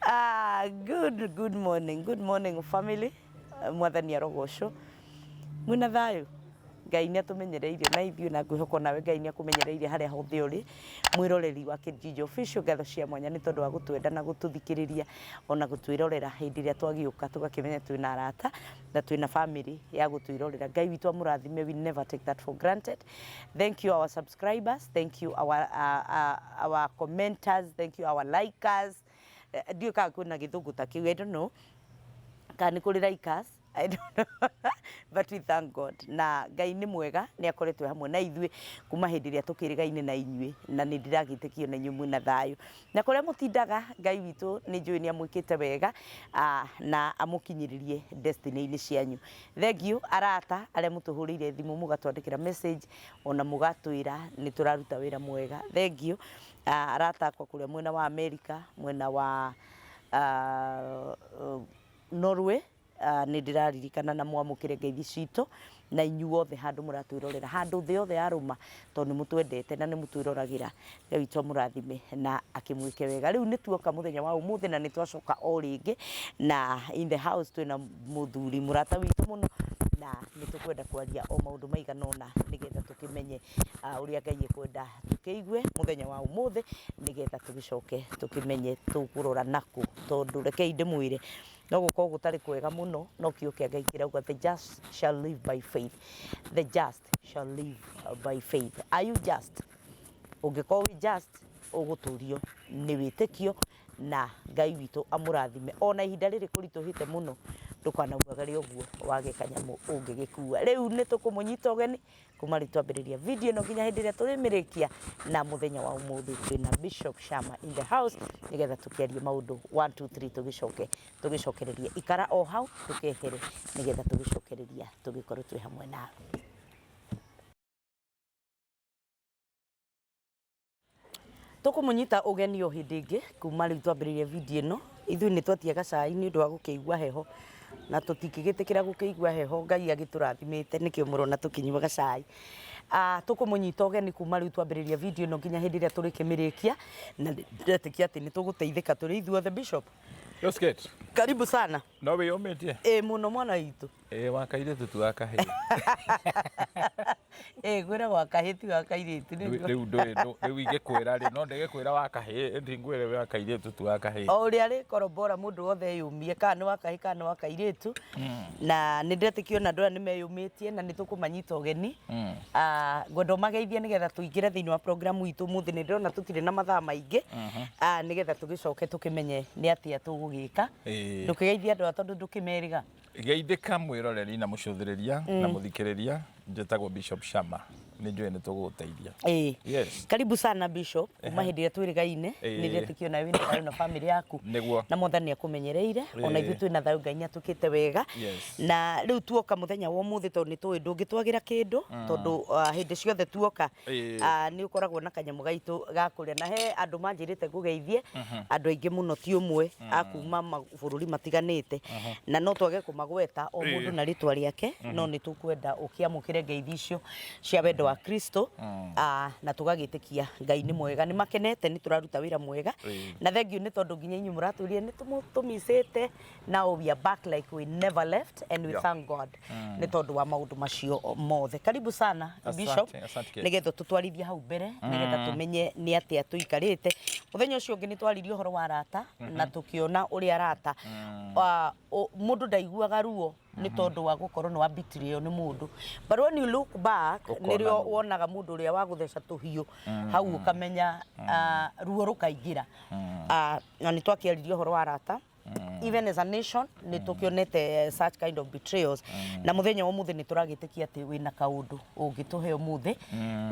Ah, good, good morning, good morning family. Mwathani arogocwo. Mwĩna thayũ? Ngai nĩ atũmenyereirie na ithuĩ na ngwĩhoka nawe Ngai nĩ akũmenyereirie harĩa hothe ũrĩ. Mwĩroreri wa Kijiji Official, ngatho cia mwanya nĩ tondũ wa gũtwenda na gũtũthikĩrĩria ona gũtwĩrorera hĩndĩ ĩrĩa twagĩũka tũgakĩmenya twĩna arata na twĩna family ya gũtwĩrorera. Ngai witũ amũrathime, we never take that for granted. Thank you our subscribers, thank you our commenters, thank you our likers. Ndiũĩ kana kwĩna gĩthũngũ ta kĩu, I don't know kana nĩ kũrĩ likers, I don't know. But we thank God. Na Ngai nĩ mwega, nĩ akoretwo hamwe na ithuĩ kuma hĩndĩ ĩrĩa tũkĩrĩgaine na inyuĩ, na nĩ ndĩragĩtĩkio na inyuĩ mwĩna thayũ. Na kũrĩa mũtindaga, Ngai witũ nĩ njũĩ nĩ amwĩkĩte wega na amũkinyĩrĩrie destiny-inĩ cianyu. Thank you arata arĩa mũtũhũrĩire thimũ mũgatwandĩkĩra message ona mũgatwĩra nĩ tũraruta wĩra mwega. Thank you arata akwa kũrĩa mwena wa America, mwena wa Norway, nĩ ndĩraririkana na mwamũkĩre ngeithi citũ na inyuothe handũ mũratwĩrorera handũ thĩ yothe yarũma tondũ nĩ mũtwendete na nĩ mũtwĩroragĩra. Ngai witũ amũrathime na akĩmwĩke wega. Rĩu nĩ tuoka mũthenya wa ũmũthĩ na nĩ twacoka o rĩngĩ na in the house twĩna mũthuri mũrata witũ mũno na nĩ tũkwenda kwaria o maũndũ maigana ũna nĩgetha tũkĩmenye ũrĩa Ngai ekwenda tũkĩigue mũthenya wa ũmũthĩ nĩgetha tũgĩcoke tũkĩmenye tũkũrora nakũ tondũ rekei ndĩmwĩre no gũkorwo gũtarĩ kwega mũno no kiugo kĩa Ngai kĩrauga the just shall live by faith, the just shall live by faith. Are you just? Ũngĩkorwo wĩ just ũgũtũrio nĩ wĩtĩkio na Ngai witũ amũrathime ona ihinda rĩrĩ kũritũhĩte mũno ndũkanaumagare ũguo wage kanyamũ ũngĩgĩkua. Rĩu nĩ tũkũmũnyita ũgeni kuma rĩu twambĩrĩria video ĩno nginya hĩndĩ ĩrĩa tũrĩmĩrĩkia na mũthenya wa ũmũthĩ twĩna Bishop Shama in the house nĩgetha tũkĩarie maũndũ 1 2 3 tũgĩcoke tũgĩcokererie. Ikara o hau ndũkehere nĩgetha tũgĩcokereria tũgĩkorwo twĩ hamwe nawe. Tũkũmũnyita ũgeni o hĩndĩ ĩngĩ kuma rĩu twambĩrĩria video ĩno. Ithuĩ nĩ twatia gacai nĩ ũndũ wa gũkĩigua heho na tũtingĩgĩtĩkĩra gũkĩigua heho Ngai agĩtũrathimĩte nĩkĩo mũrona tũkĩnyua gacai. Tũkũmũnyita ũgeni kuma rĩu twambĩrĩria video ĩno nginya hĩndĩ ĩrĩa tũrĩkĩmĩrĩkia na ndĩretĩkia atĩ nĩ tũgũteithĩka tũrĩ ithuothe. Bishop, Yes, Kate. karibu sana. No wĩyũmĩtie? Ĩ mũno mwana witũ. Ĩ wa kairĩtu ti wa kahĩĩ. Ĩ ngwĩra wa kahĩĩ ti wa kairĩtu. Rĩu ndũĩ rĩu ingĩkwĩra rĩ no ndĩgĩkwĩra wa kahĩĩ ndingwĩre wa kairĩtu ti wa kahĩĩ. O ũrĩa rĩkorombora mũndũ wothe eyũmie kana nĩ wa kahĩĩ kana nĩ wa kairĩtu. Na nĩ ndĩretĩkia ona andũ aya nĩ meyũmĩtie na nĩ tũkũmanyita ũgeni. Ngwenda ũmageithie nĩgetha tũingĩre thĩinĩ wa program itũ ũmũthĩ. Nĩ ndĩrona tũtirĩ na mathaa maingĩ nĩgetha tũgĩcoke tũkĩmenye nĩ atĩa tũgũgĩka. Ndũkĩgeithie andũ aya tondũ ndũkĩmerĩga. Geithĩka mwĩroreri na mũcũthĩrĩria na mũthikĩrĩria, njĩtagwo Bishop Shama, nĩ njũĩ nĩ tũgũgũteithia. Ĩĩ. Yes. Karibu sana Bishop, kuma hĩndĩ ĩrĩa twĩrĩgaine, nĩ ndetĩkio nawe wĩna thayũ na famĩlĩ yaku. Nĩguo. Na Mwathani nĩ akũmenyereire, ona ithuĩ twĩna thayũ Ngai nĩ atwĩkĩte wega. Yes. Na rĩu tuoka mũthenya wa ũmũthĩ tondũ nĩ tũĩ ndũngĩtwagĩra kĩndũ, tondũ hĩndĩ ciothe tuoka nĩ ũkoragwo na kanyamũ gaitũ ga kũrĩa. Na he andũ manjĩrĩte ngũgeithie, andũ aingĩ mũno ti ũmwe, a kuma mabũrũri matiganĩte na no twage kũmagweta o mũndũ na rĩtwa rĩake, no nĩ tũkwenda ũkĩamũkĩre ngeithi icio cia wendo wa Kristo, na tũgagĩtĩkia Ngai nĩ mwega, nĩ makenete nĩ tũraruta wĩra mwega. Na thengiũ nĩ tondũ nginya inyuĩ mũratwĩrire nĩ tũmicĩte. Now we are back like we never left and we thank God nĩ tondũ wa maũndũ macio mothe. Karibu sana Bishop, Asante, Kate. nĩgetha tũtwarithie hau mbere nĩgetha tũmenye nĩ atĩa tũikarĩte. Mũthenya ũcio ũngĩ nĩ twaririe ũhoro wa arata na tũkĩona ũrĩa arata mũndũ ndaiguaga ruo nĩ tondũ wa gũkorwo nĩ wa betrayal nĩ mũndũ, but when you look back Ũkona nĩrĩo nũ. wonaga mũndũ ũrĩa wagũtheca tũhiũ hau ũkamenya ruo rũkaingĩra. Na nĩ twakĩaririe ũhoro wa arata even as a nation nĩ tũkĩonete such kind of betrayals, na mũthenya wa ũmũthĩ nĩ tũragĩtĩkia atĩ wĩna kaũndũ ũngĩtũhe ũmũthĩ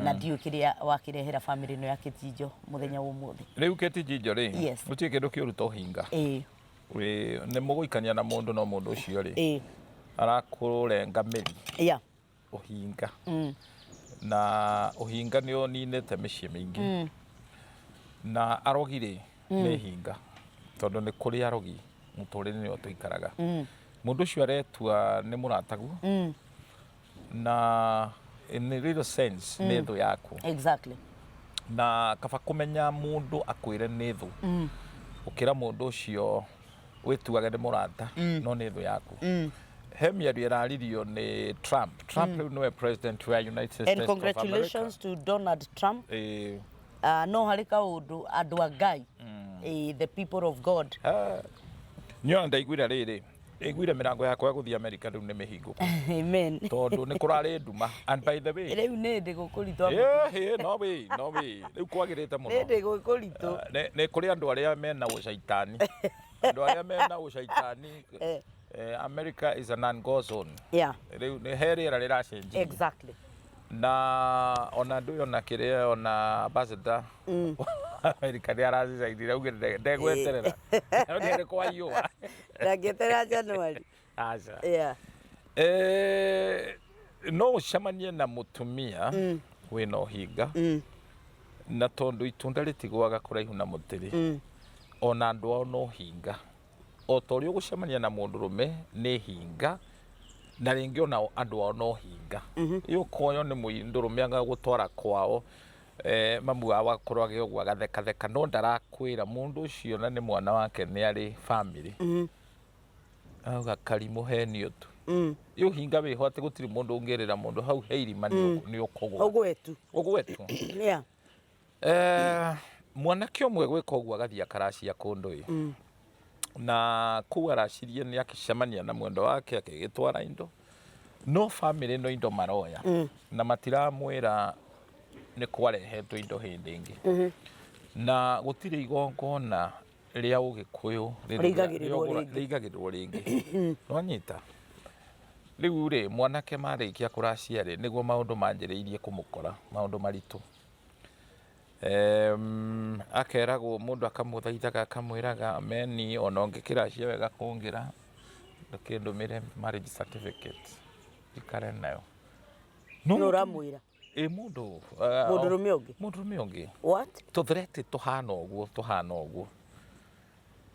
na ndiũĩ kĩrĩa wakĩrehera famĩlĩ ĩno ya Kĩtinjo mũthenya wa ũmũthĩ. Rĩu Kĩtinjo rĩ, gũtirĩ kĩndũ kĩũru ta ũhinga. Nĩ mũgũikania na mũndũ no mũndũ ũcio rĩ arakũrenga mĩri. Ũhinga. Na ũhinga nĩ ũninĩte mĩciĩ mĩingĩ. Na arogi rĩ nĩ hinga tondũ nĩ kũrĩ arogi mũtũrĩre-inĩ ũyũ tũikaraga. Mũndũ ũcio aretua nĩ mũrataguo na in a real sense nĩ thũ yaku. Na kaba kũmenya mũndũ akwĩre nĩ thũ. Gũkĩra mũndũ ũcio wĩtuage nĩ mũrata no nĩ thũ yaku. He mĩario ĩraririo nĩ Trump. Trump rĩu nĩwe president wa United States And of America. Congratulations to Donald Trump. No harĩ kaũndũ andũ a Ngai, the people of God. Ah, niĩ ona ndaiguire rĩrĩ, ndaiguire mĩrango yakwa ya gũthiĩ America rĩu nĩ mĩhingũku. Amen. Tondũ nĩ kũrarĩ nduma, and by the way, Rĩu nĩ ndĩ gũkũritũ. No way, no way, rĩu kwagĩrĩte mũno. Nĩ ndĩ gũkũritũ. Ah, nĩ kũrĩ andũ arĩa mena ũcaitani, andũ arĩa mena ũcaitani. America is a non-go zone. Rĩu nĩ he rĩera rĩracenjia. Na ona andũ ona kĩrĩa ona ambassador America nĩ aracicainire, augire ndegweterera nĩ kwaiyũa. Ndangĩeterera January. Aca. No ũcemanie na mũtumia wĩna ũhinga, na tondũ itunda rĩtigũaga kũraihu na mũtĩ rĩ, ona andũ ao no hinga. O ta ũrĩa ũgũcemania na mũndũrũme nĩ hinga, na rĩngĩ ona andũ ao no hinga. Ĩ ũkoywo nĩ mũndũrũme agagũtwara kwao, mamu wao akorwo agĩ ũguo agathekatheka, no ndarakwĩra mũndũ ũcio na nĩ mwana wake, nĩ arĩ family. Auga karimũ henio tu. Ĩ ũhinga wĩho atĩ gũtirĩ mũndũ ũngĩrĩra mũndũ hau he irima nĩ ũkũgwa. Ũgwetu. Ũgwetu. Mwanake ũmwe gwĩka ũguo agathiĩ akaracia kũndũ ĩ. Na kũu aracirie nĩ akĩcemania na mwendwa wake akĩgĩtwara indo, no family no indo maroya na matiramwĩra nĩ kwarehetwo indo hĩndĩ ĩngĩ, na gũtirĩ igongona rĩa ũgĩkũyũ Rĩigagĩrĩrwo rĩngĩ. Rĩigagĩrĩrwo rĩngĩ, nwanyita? Rĩu rĩ, mwanake marĩkia kũracia rĩ, nĩguo maũndũ manjĩrĩirie kũmũkora, maũndũ maritũ. Akeragwo mũndũ akamũthaithaga akamwĩraga meni ona ũngĩkĩracia wega kũngĩra ndũkĩndũmĩre marriage certificate njikare nayo. No ũramwĩra? Ĩ mũndũ Mũndũrũme ũngĩ? Mũndũrũme ũngĩ. What? Tũthireti tũhana ũguo, tũhana ũguo,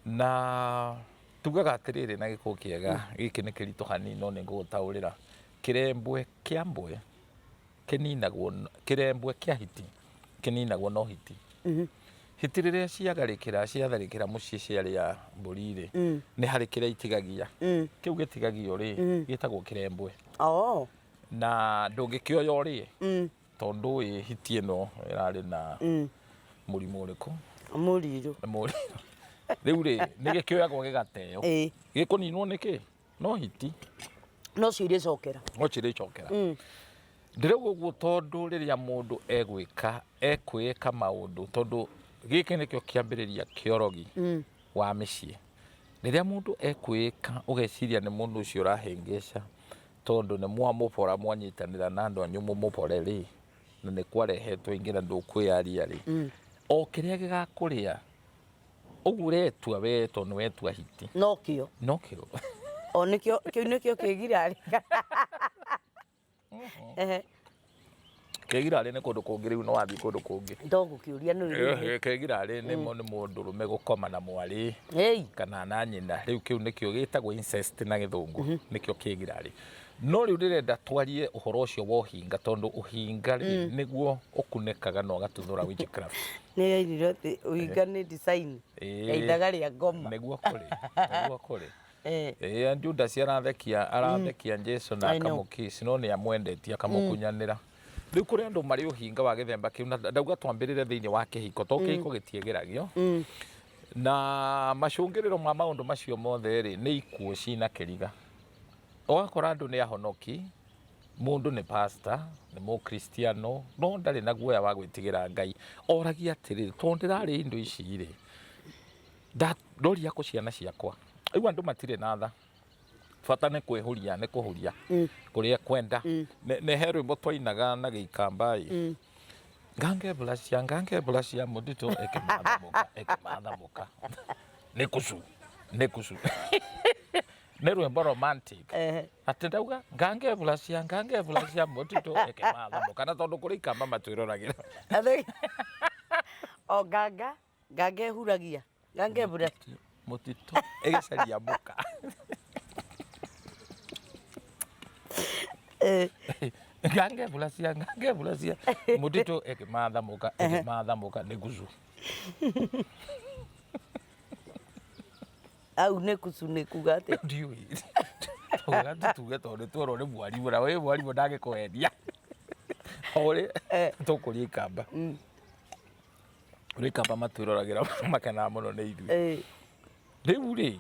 na tugaga atĩrĩrĩ na gĩkũyũ kĩega, gĩkĩ nĩ kĩritũ hanini no nĩ ngũgũtaũrĩra. Kĩrembwe kĩa mbwe kĩninagwo, kĩrembwe kĩa hiti kĩninagwo no hiti. Hiti rĩrĩa ciatharĩkĩra, ciatharĩkĩra mũciĩ ciarĩa mbũri rĩ, nĩ harĩ kĩrĩa itigagia. Kĩu gĩtigagio rĩ, gĩtagwo kĩrembwe. Na ndũngĩkĩoya ũrĩe, tondũ ĩ hiti ĩno ĩrarĩ na mũrimũ ũrĩkũ? Mũrirũ. Mũrirũ. Rĩu rĩ, nĩ gĩkĩoyagwo gĩgateo. Gĩkũninwo nĩkĩ? No hiti. No cirĩcokera. No cirĩcokera. Ndĩrauga ũguo tondũ rĩrĩa mũndũ egwĩka, ekwĩka maũndũ, tondũ gĩkĩ nĩkĩo kĩambĩrĩria kĩa ũrogi wa mĩciĩ. Rĩrĩa mũndũ ekwĩka, ũgeciria nĩ mũndũ ũcio ũrahĩngĩca, tondũ nĩ mwamũbora, mwanyitanĩra na andũ anyu mũmũbore rĩ, na nĩ kwarehetwo ingĩ na ndũkwĩyaria rĩ, o kĩrĩa gĩgakũrĩa ũguo ũretua we tondũ nĩ wetua hiti. No kĩo. No kĩo. O nĩkĩo kĩu nĩkĩo kĩgirarĩ. Ehe. Kĩgirarĩ nĩ kũndũ kũngĩ, rĩu no wathiĩ kũndũ kũngĩ. Ndogũkĩũria nĩ Rĩu kĩgirarĩ nĩ mũndũrũme gũkoma na mwarĩ kana na nyina. Rĩu kĩu nĩkĩo gĩtagwo incest na gĩthũngũ, nĩkĩo kĩgirarĩ. No rĩu ndĩrenda twarie ũhoro ũcio wa ũhinga, tondũ ũhinga rĩ, nĩguo ũkunĩkaga na ũgatuthũra witchcraft. Nĩ yainire atĩ ũhinga nĩ design ya ithaga rĩa ngoma. Nĩguo kũrĩ, nĩguo kũrĩ. Judas arathekia, arathekia Jesu na I know. akamũkiss, no nĩ amwendetie akamũkunyanĩra. Rĩu kũrĩ andũ marĩ ũhinga wa gĩthemba kĩu, na ndauga twambĩrĩre thĩinĩ wa kĩhiko, tondũ kĩhiko gĩtiĩgeragio. Na macũngĩrĩro ma maũndũ macio mothe rĩ, nĩ ikuũ cina kĩriga. Ũgakora andũ nĩ ahonoki, mũndũ nĩ pastor, nĩ mũkristiano, no ndarĩ na guoya wa gwĩtigĩra Ngai. Oragia atĩrĩrĩ, tondũ ndĩrarĩ indo ici rĩ, ndoria kũ ciana ciakwa? Rĩu andũ matirĩ na tha. Bata nĩ kwĩhuria, nĩ kũhuria kũrĩa kwenda. Nĩ he rwĩmbo twainaga na gĩikamba ĩ. Ngange bulacia, ngange bulacia, mũtitũ ĩkĩmatha mũka, ĩkĩmatha mũka. Nĩ kucu, nĩ kucu. Nĩ rwĩmbo romantic. Atĩ ndauga ngange bulacia, ngange bulacia, mũtitũ ĩkĩmatha mũka. Na tondũ kũrĩ ikamba matwĩroragĩra. O nganga, nganga ĩhuragia. Ngange bulacia. Mũtitũ ĩgĩcaria mũka. Ngange bulacia, ngange bulacia, mũtitũ ĩkĩmatha mũka, ĩkĩmatha mũka, nĩ kucu. Au nĩ kucu nĩ kuga atĩa? Ndiũĩ. Tauga tũtuge tondũ nĩ twerwo nĩ mwarimũ na wĩ mwarimũ ndangĩkũhenia. O ũrĩa tũkũria ikamba. Ũrĩa ikamba matwĩroragĩra makenaga mũno nĩ ithuĩ. Rĩu rĩ,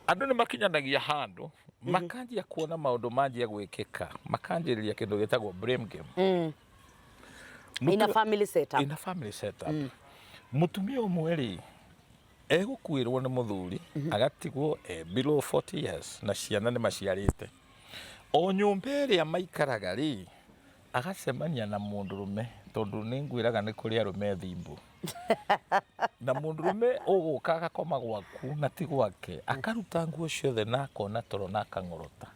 andũ nĩ makinyanagia handũ makanjia kuona maũndũ manjia gwĩkĩka makanjĩrĩria kĩndũ gĩtagwo blame game. In a family setup. In a family setup. Mũtumia ũmwe rĩ egũkuĩrwo nĩ mũthuri agatigwo e below 40 years na ciana nĩ maciarĩte. O nyũmba ĩrĩa maikaraga rĩ agacemania na mũndũrũme tondũ nĩ ngwĩraga nĩ kũrĩ arũme thimbũ. Na mũndũrũme ũgũka agakoma gwaku na ti gwake akaruta nguo ciothe na akona toro na akang'orota.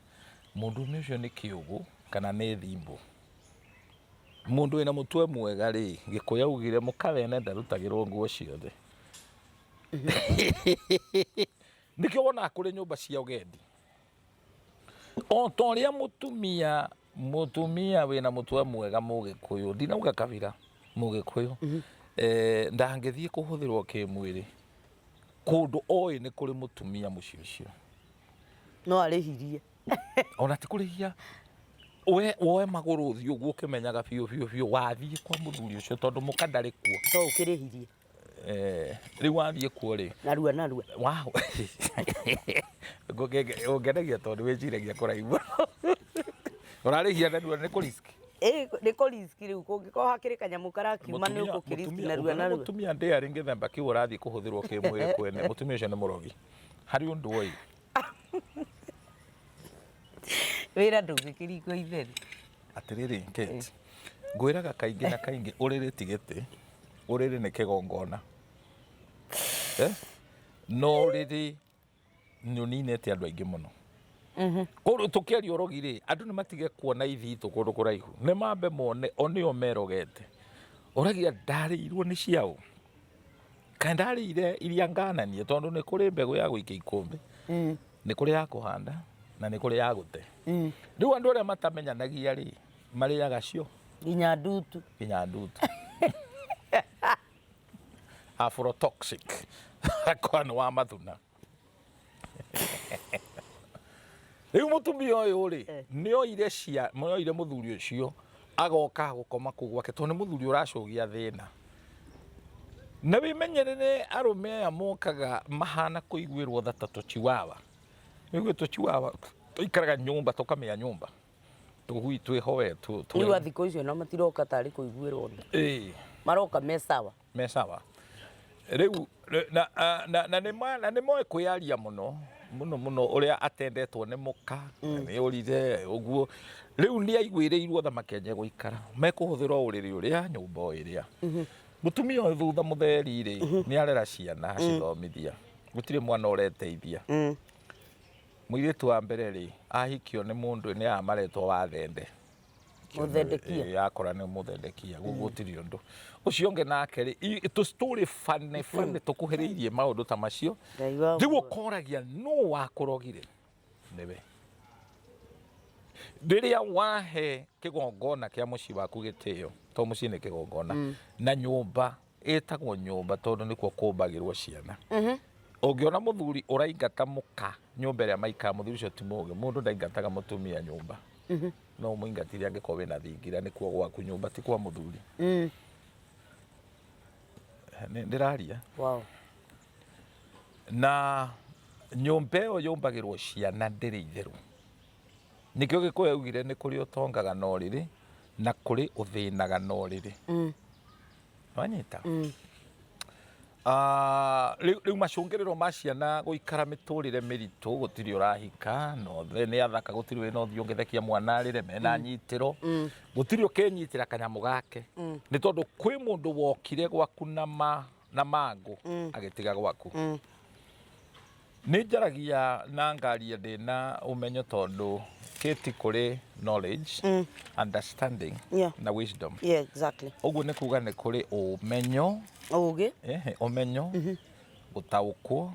Mũndũrũme ũcio nĩ kĩũgũ kana nĩ thimbũ. Mũndũ wĩna mũtwe mwega rĩ, Gĩkũyũ augire mũka wene ndarutagĩrwo nguo ciothe. Nĩkĩo wonaga kũrĩ nyũmba cia ũgendi. O ta ũrĩa mũtumia mũtumia wĩna mũtwe mwega mũgĩkũyũ, ndinauga kabira, mũgĩkũyũ, eh, ndangĩthiĩ kũhũthĩrwo kĩmwĩrĩ kũndũ oĩ nĩ kũrĩ mũtumia mũciĩ ũcio. No arĩhirie. Ona ti kũrĩhia we woe magũrũ ũthiĩ ũguo ũkĩmenyaga biũ biũ biũ wathiĩ kwa mũthuri ũcio tondũ mũka ndarĩ kuo. To ũkĩrĩhirie. Eh, rĩu wathiĩ kuo rĩ Narua narua. Wow. Ũngenagia tondũ wĩciragia kũraihu. Ũrarĩhia narua nĩ kũ risk. Ĩ nĩ kũ risk rĩu kũngĩkorwo hakĩrĩ kanyamũ karakiuma nĩ ũgũkĩ risk narua narua. Mũtumia ndĩarĩ gĩthemba kĩu ũrathiĩ kũhũthĩrwo kĩmwĩrĩ kwene. Mũtumia ũcio nĩ mũrogi. Harĩ ũndũ oĩ. Wĩra ndũngĩkĩringwo itherũ. Atĩrĩrĩ Kate, ngwĩraga kaingĩ na kaingĩ ũrĩrĩ ti gĩtĩ, ũrĩrĩ nĩ kĩgongona. Eh? No ũrĩrĩ nĩ ũninĩte andũ aingĩ mũno. Kũndũ tũkĩaria ũrogi rĩ, andũ nĩ matige kuona ithitũ kũndũ kũraihu. Nĩ mambe mone o nĩo merogete. Ũragia ndarĩirwo nĩ ciaũ? Kaĩ ndarĩire iria ngananie tondũ nĩ kũrĩ mbegũ ya gũikia ikũmbĩ, nĩ kũrĩ ya kũhanda na nĩ kũrĩ ya gũte. Rĩu andũ arĩa matamenyanagia rĩ, marĩaga cio Nginya ndutu. nginya ndutu. Afrotoxic. Akwa nĩ wa mathuna. Rĩu mũtumia ũyũ rĩ, eh. nĩ oire cia nĩ oire mũthuri ũcio agoka gũkoma kũu gwake tondũ nĩ mũthuri ũracũgia thĩna. Na wĩmenyerere arũme aya mokaga mahana kũiguĩrwo tha ta tũchiwawa. Nĩũĩ tũchiwawa tũikaraga nyũmba tũkamĩa nyũmba. Tũgui twĩho we. Rĩu a thikũ icio na matiroka tarĩ kũiguĩrwo tha. Ĩĩ. Maroka me sawa. Me sawa. Rĩu na, na, na, nĩ ma, na nĩ moĩ kwĩyaria mũno mũno mũno ũrĩa atendetwo nĩ mũka mm. nĩ ũrire ũguo rĩu nĩ aiguĩrĩirwo tha makenje gũikara mekũhũthĩra ũrĩrĩ ũrĩa nyũmba o ĩrĩa mm-hmm. mũtumia ũyũ thutha mũtheri rĩ mm-hmm. nĩ arera ciana mm. acithomithia gũtirĩ mwana ũreteithia mm. mũirĩtu wa mbere rĩ ahikio nĩ mũndũ nĩ amaretwo wathende Mũthendekia. Ĩĩ, yakora nĩ mũthendekia gũtirĩ ũndũ ũcio ũngĩ nake rĩ tũstory funny funny tũkuhĩrĩirie maũndũ ta macio Ngai wa rĩu muoyo. ũkoragia nũ wakũrogire nĩwe rĩrĩa wahe kĩgongona kĩa mũciĩ waku gĩtĩo to mũciĩ nĩ kĩgongona na nyũmba ĩtagwo nyũmba tondũ nĩkuo kũmbagĩrwo ciana ũngĩona mũthuri ũraingata mũka nyũmba ĩrĩa maikara mũthuri ũcio ti mũgĩ mũndũ ndaingataga mũtumia nyũmba no ũmũingatire angĩkorwo wĩna thingira nĩkuo gwaku nyũmba ti kwa mũthuri Nĩ- ndĩraria Wow. na nyũmba ĩyo yũmbagĩrwo ciana ndĩrĩ itherũ nĩkĩo gĩkũyũ augire nĩ kũrĩ ũtongaga na ũrĩrĩ na kũrĩ ũthĩnaga na ũrĩrĩ wanyita Ah, rĩu rĩu macũngĩrĩro ma ciana gũikara mĩtũrĩre mĩritũ gũtirĩ ũrahika na othe nĩ athaka gũtirĩ wĩna ũthiũ ũngĩthekia mwana arĩre mena nyitĩro gũtirĩ ũkĩnyitĩra kanyamũ gake nĩ tondũ kwĩ mũndũ wokire gwaku na ma na mangũ agĩtiga gwaku Nĩ njaragia na ngaria ndĩna ũmenyo tondũ kĩti kũrĩ knowledge, understanding na wisdom. Yeah, exactly. Ũguo nĩ kuga nĩ kũrĩ ũmenyo, Ũgĩ. ehe, ũmenyo, gũtaũkwo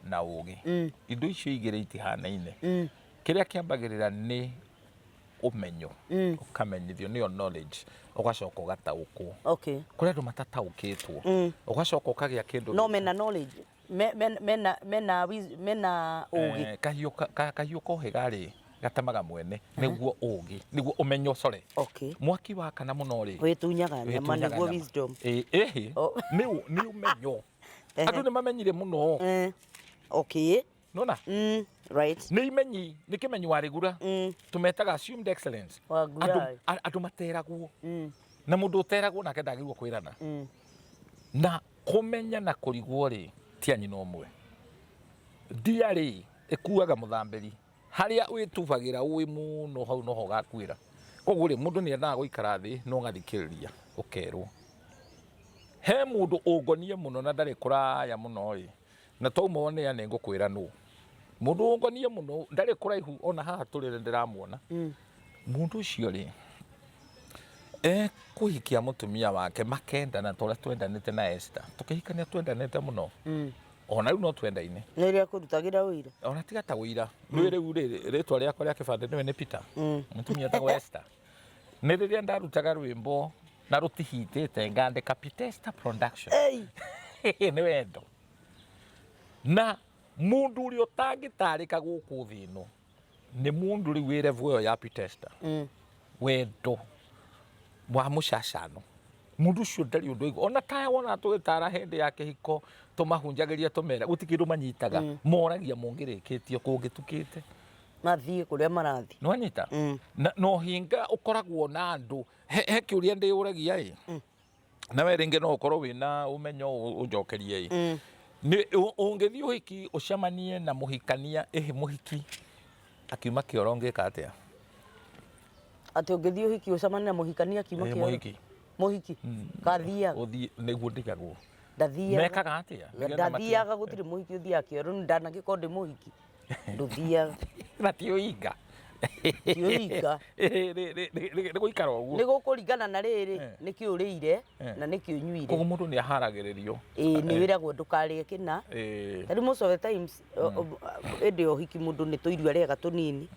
na ũgĩ. Indo icio igĩrĩ itihanaine. Kĩrĩa kĩambagĩrĩra nĩ ũmenyo, ũkamenyithio nĩyo knowledge, ũgacoka ũgataũkwo. Okay. Kũrĩ andũ matataũkĩtwo, ũgacoka ũkagĩa kĩndũ No mena knowledge. Me- me- mena mena wis- mena ũgĩ. Kahiũ kahiũ kohĩga rĩ gatemaga mwene, nĩguo ũgĩ, nĩguo ũmenyo, sorry. Mwaki wakana mũno rĩ, Wĩtunyaga nyama. Wĩtunyaga nĩguo nyama. Wisdom. Ĩhĩ. Nĩ ũmenyo. Andũ nĩ mamenyire mũno. Nona Right. Nĩ imenyi, nĩ kĩmenyi warĩgura. Tũmetaga assumed excellence. Wangura. Andũ materagwo. Na mũndũ ũteragwo nake ndagĩrĩirwo kwĩrana. Na kũmenya na kũrigwo rĩ, ti a nyina ũmwe. Ndia rĩ ĩkuaga mũthambĩri. Harĩa wĩtubagĩra ũĩ mũno, hau noho ũgakuĩra. Koguo rĩ, mũndũ nĩ endaga gũikara thĩ na ũgathikĩrĩria ũkerwo. He mũndũ ũngonie mũno na ndarĩ kũraya mũno ĩ, na twauma one nĩ ngũkwĩra nũ. Mũndũ ũngonie mũno ndarĩ kũraihu, ona haha tũrĩ nĩ ndĩramuona. Mũndũ ũcio rĩ, ekũhikia mũtumia wake, makendana ta ũrĩa twendanĩte na Esther. Tũkĩhikania twendanĩte mũno. Ona rĩu no twendaine. Nĩ rĩa kũrutagĩra ũira. Ona tiga ta ũira. Rĩu rĩu rĩ, rĩtwa rĩakwa rĩa kĩbandĩ nĩwe nĩ Peter. Mũtumia etagwo Esther. Nĩ rĩrĩa ndarutaga rwĩmbo na rũtihitĩte, ngandĩka Pitesta Production. Ei. Nĩ wendo. Na mũndũ ũrĩa ũtangĩtarĩka gũkũ thĩ ĩno nĩ mũndũ rĩu wĩ level ĩyo ya Pitesta. Wendo wa mũcacano. Mũndũ ũcio ndarĩ ũndũ aigua. Ona taya wona tũgĩtara hĩndĩ ya kĩhiko, tũmahunjagĩria, tũmera gũtirĩ kĩndũ manyitaga. Moragia mũngĩrĩkĩtie kũngĩtukĩte. Mathiĩ kũrĩa marathiĩ. Nĩwanyita? Na ũhinga ũkoragwo na andũ. He kĩũria ndĩyũragia ĩ. Na we rĩngĩ no ũkorwo wĩna ũmenyo ũnjokerie ĩ. Nĩ ũngĩthiĩ ũhiki ũcemanie na mũhikania, ĩhĩ, mũhiki akiuma kĩoro, ũngĩka atĩa? Atĩ ũngĩthiĩ ũhiki ũcemanie na mũhikania akiuma kĩoro? Mũhiki. Mũhiki kathiaga? Ũthiĩ nĩguo ndigagwo. Ndathiaga. Mekaga atĩa? Nĩgetha Ndathiaga, gũtirĩ mũhiki ũthiaga kĩoro. Ndanagĩkorwo ndĩ mũhiki, ndũthiaga. Na ti ũhinga. Ti ũhinga. Nĩ gũikara ũguo. Nĩ gũkũringana na rĩrĩ, nĩkĩ ũrĩire na nĩkĩ ũnyuire. Koguo mũndũ nĩ aharagĩrĩrio. Ĩĩ, nĩ wĩragwo ndũkarĩe kĩna. Ta rĩu most of the times hĩndĩ ya ũhiki mũndũ nĩ tũirio arĩaga tũnini,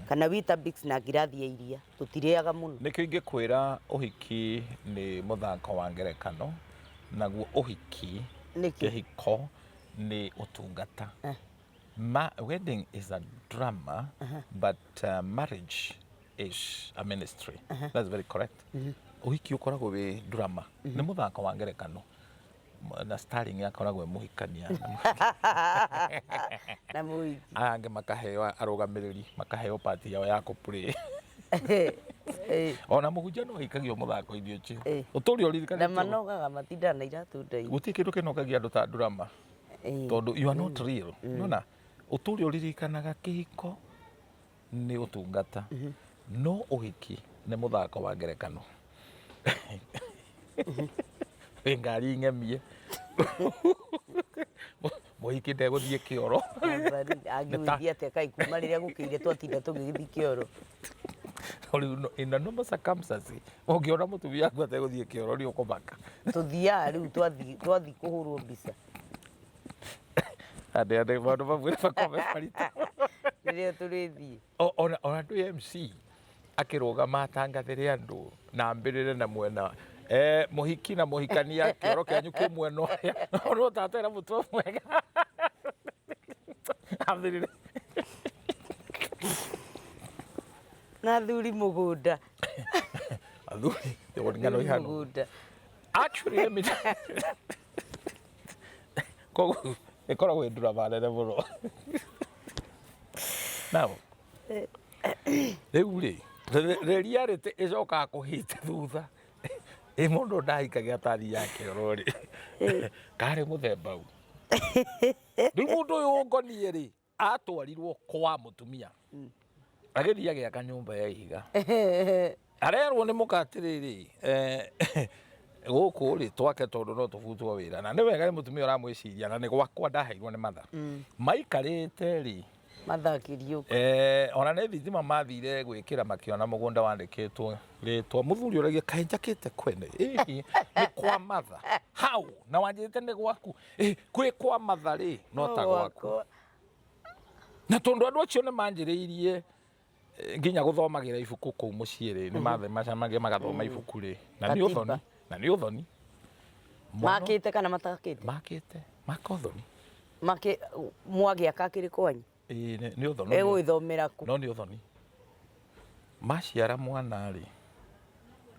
kana Weetabix na ngirathi ya iria, tũtirĩaga mũno. Nĩkĩo ingĩkwĩra ũhiki nĩ mũthako wa ngerekano, naguo ũhiki, Nĩkĩ? kĩhiko nĩ ũtungata. Wedding is a drama, but marriage is a ministry. That's very correct. Ũhiki ũkoragwo wĩ drama, nĩ mũthako wa ngerekano, na starring akoragwo e mũhikania na mũhiki. Aya angĩ makaheo arũgamĩrĩri, makaheo part yao ya kũplay. Ona mũhunjia no ahikagio mũthako-inĩ ũcio. Ũtũre na ũririkanĩte ũguo. Manogaga matindaga na iratũ ndaihu. Gũtirĩ kĩndũ kĩnogagia andũ ta drama, tondũ you are not real. Nona ũtũre ũririkanaga kĩhiko nĩ ũtungata, no ũhiki nĩ mũthako wa ngerekano. Wĩ ngari ng'emie, mũhiki ndegũthiĩ kĩoro. Angĩgũthiĩ atĩa kaĩ kuma rĩrĩa gũkĩire twatinda tũgĩgĩthiĩ kĩoro? Rĩu in a normal circumstances, ũngĩona mũtumia waku ategũthiĩ kĩoro, nĩ ũkũmaka. Tũthiaga rĩu twathiĩ kũhũrwo mbica. Andĩ andĩ maũndũ mamwe nĩ makoragwo me maritũ. Rĩrĩa tũrĩthiĩ. Ona ndwĩ MC akĩrũgama atangathĩre andũ na ambĩrĩre na mwena mũhiki na mũhikania, kĩoro kĩanyu kĩ mwena ũrĩa, no tatera mũtwe mwega ambĩrĩre. Na athuri mũgũnda. Athuri ng'ano Athuri ihana. Mũgũnda. Actually, let me, koguo ĩkoragwo ĩ drama nene mũno. Now rĩu rĩ, the reality ĩcokaga kũhĩta thutha ĩ mũndũ ndahikagia atathiaga kĩoro rĩ, karĩ mũthemba u. Rĩu mũndũ ũyũ ũngonie rĩ, atwarirwo kwa mũtumia, agĩthiĩ agĩaka nyũmba ya ihiga, arerwo nĩ mũka atĩrĩrĩ, gũkũ rĩ twake tondũ no tũbutwo wĩra, na nĩ wega nĩ mũtumia ũramwĩciria, na nĩ gwakwa ndaheirwo nĩ matha maikarĩte rĩ. Mathakĩrio. Ona nĩ thitima mathire gwĩkĩra, makĩona mũgũnda wandĩkĩtwo rĩtwa mũthuri. Ũragia kaĩ njakĩte kwene? Ĩhi nĩ kwa matha hau na wanjĩrĩte nĩ gwaku. Kwĩ kwa matha rĩ, no ta gwaku, na tondũ andũ acio nĩ manjĩrĩirie nginya gũthomagĩra ibuku kũu mũciĩ rĩ, nĩ mathe macamagia magathoma ibuku rĩ, na nĩ Katiba. ũthoni, na nĩ ũthoni. Makĩte kana matakĩte? Makĩte maka ũthoni. Makĩ mwagĩaka kĩrĩ kwanyu? Ĩĩ, nĩ ũthoni. Egũgĩthomera kũ? No nĩ ũthoni. Maciara mwana rĩ,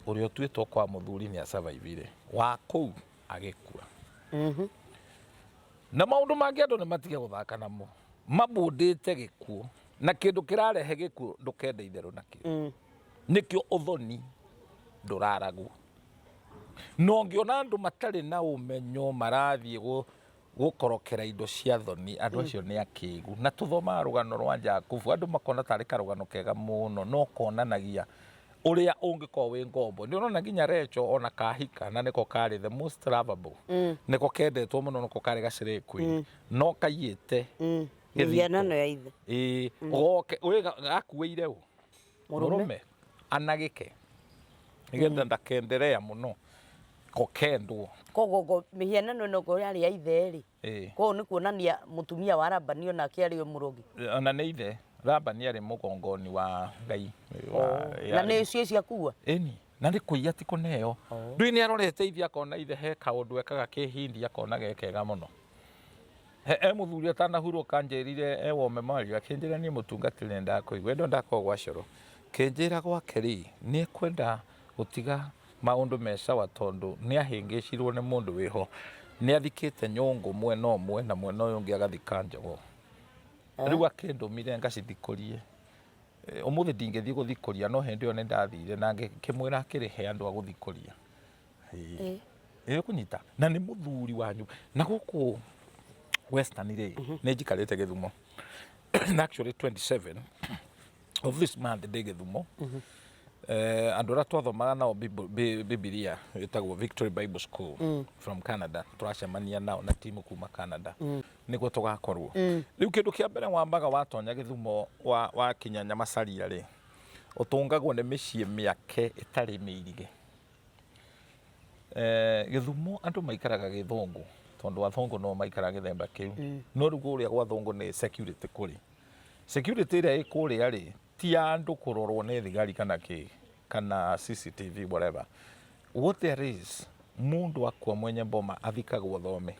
ũrĩa ũtuĩtwo kwa mũthuri nĩ asurvivire, wa kũu agĩkua. Na maũndũ mangĩ andũ nĩ matige gũthaka namo, mabũndĩte gĩkuũ na kĩndũ kĩrarehe gĩkuũ ndũkende itherũ nakĩo. Nĩkĩo ũthoni ndũraragwo. Na ũngĩona andũ matarĩ na ũmenyo marathiĩ gũkorokera indo cia thoni, andũ acio nĩ akĩgu. Na tũthomaga rũgano rwa Jakubu, andũ makona tarĩ karũgano kega mũno, no konanagia ũrĩa ũngĩkorwo wĩ ngombo. Nĩ ũrona nginya Rachel ona kahika, na nĩko karĩ the most lovable, nĩko kendetwo mũno, nĩko karĩ ga slay queen, no kaiyĩte gĩthito. Mĩhianano ya ithe. Ĩĩ, goke wĩ gakuĩire ũ? Mũrũme. Mũrũme anagĩke nĩgetha ndakenderea mũno kokendwo. Koguo ngo mĩhianano ĩno ngo yarĩ ya ithe rĩ. Koguo nĩ kuonania mũtumia wa Labani onake arĩ o mũrogi. Ona nĩ ithe Labani arĩ mũgongoni wa Ngai. Na nĩ cio ciakua? Ĩni, na nĩ kũiya ti kũneo. Ndũĩ nĩ arorete ithe akona ithe he kaũndũ ekaga kĩhindi akona ge kega mũno. He mũthuri atanahurũka anjĩrire e wome Mario akĩnjĩra niĩ mũtungatĩri nĩ ndakũigua ĩndo ndakorwo gwa coro. Kĩnjĩra gwake rĩ nĩ ekwenda gũtiga maũndũ me sawa tondũ nĩ ahĩngĩcirwo nĩ mũndũ wĩho. Nĩ athikĩte nyũngũ mwena ũmwe na mwena ũyũ ũngĩ agathika njogoo. Rĩu akĩndũmire ngacithikũrie. Ũmũthĩ ndingĩthiĩ gũthikũria no hĩndĩ ĩyo nĩ ndathire na ngĩkĩmwĩra akĩrĩhe andũ a gũthikũria. Ĩĩ kũnyita na nĩ mũthuri wanyu na gũkũ Western rĩ nĩ njikarĩte Gĩthumo. Na actually 27 of this month ndĩ Gĩthumo. Andũ arĩa twathomaga nao Bibilia ĩtagwo Victory Bible School from Canada, tũracemania nao na timu kuma Canada nĩguo tũgakorwo. Rĩu kĩndũ kĩa mbere wambaga watonya Gĩthumo wakinya Nyamacaria rĩ, ũtũngagwo nĩ mĩciĩ mĩake ĩtarĩ mĩirige. Gĩthumo andũ maikaraga gĩthũngũ tondũ athũngũ no maikaraga gĩthemba kĩu. No rĩu kũrĩa gwa athũngũ nĩ security kũrĩ. Security ĩrĩa ĩ kũrĩa rĩ ti ya andũ kũrorwo nĩ thigari kana kĩ kana CCTV whatever. What there is, mũndũ akua mwenye boma athikagwo thome.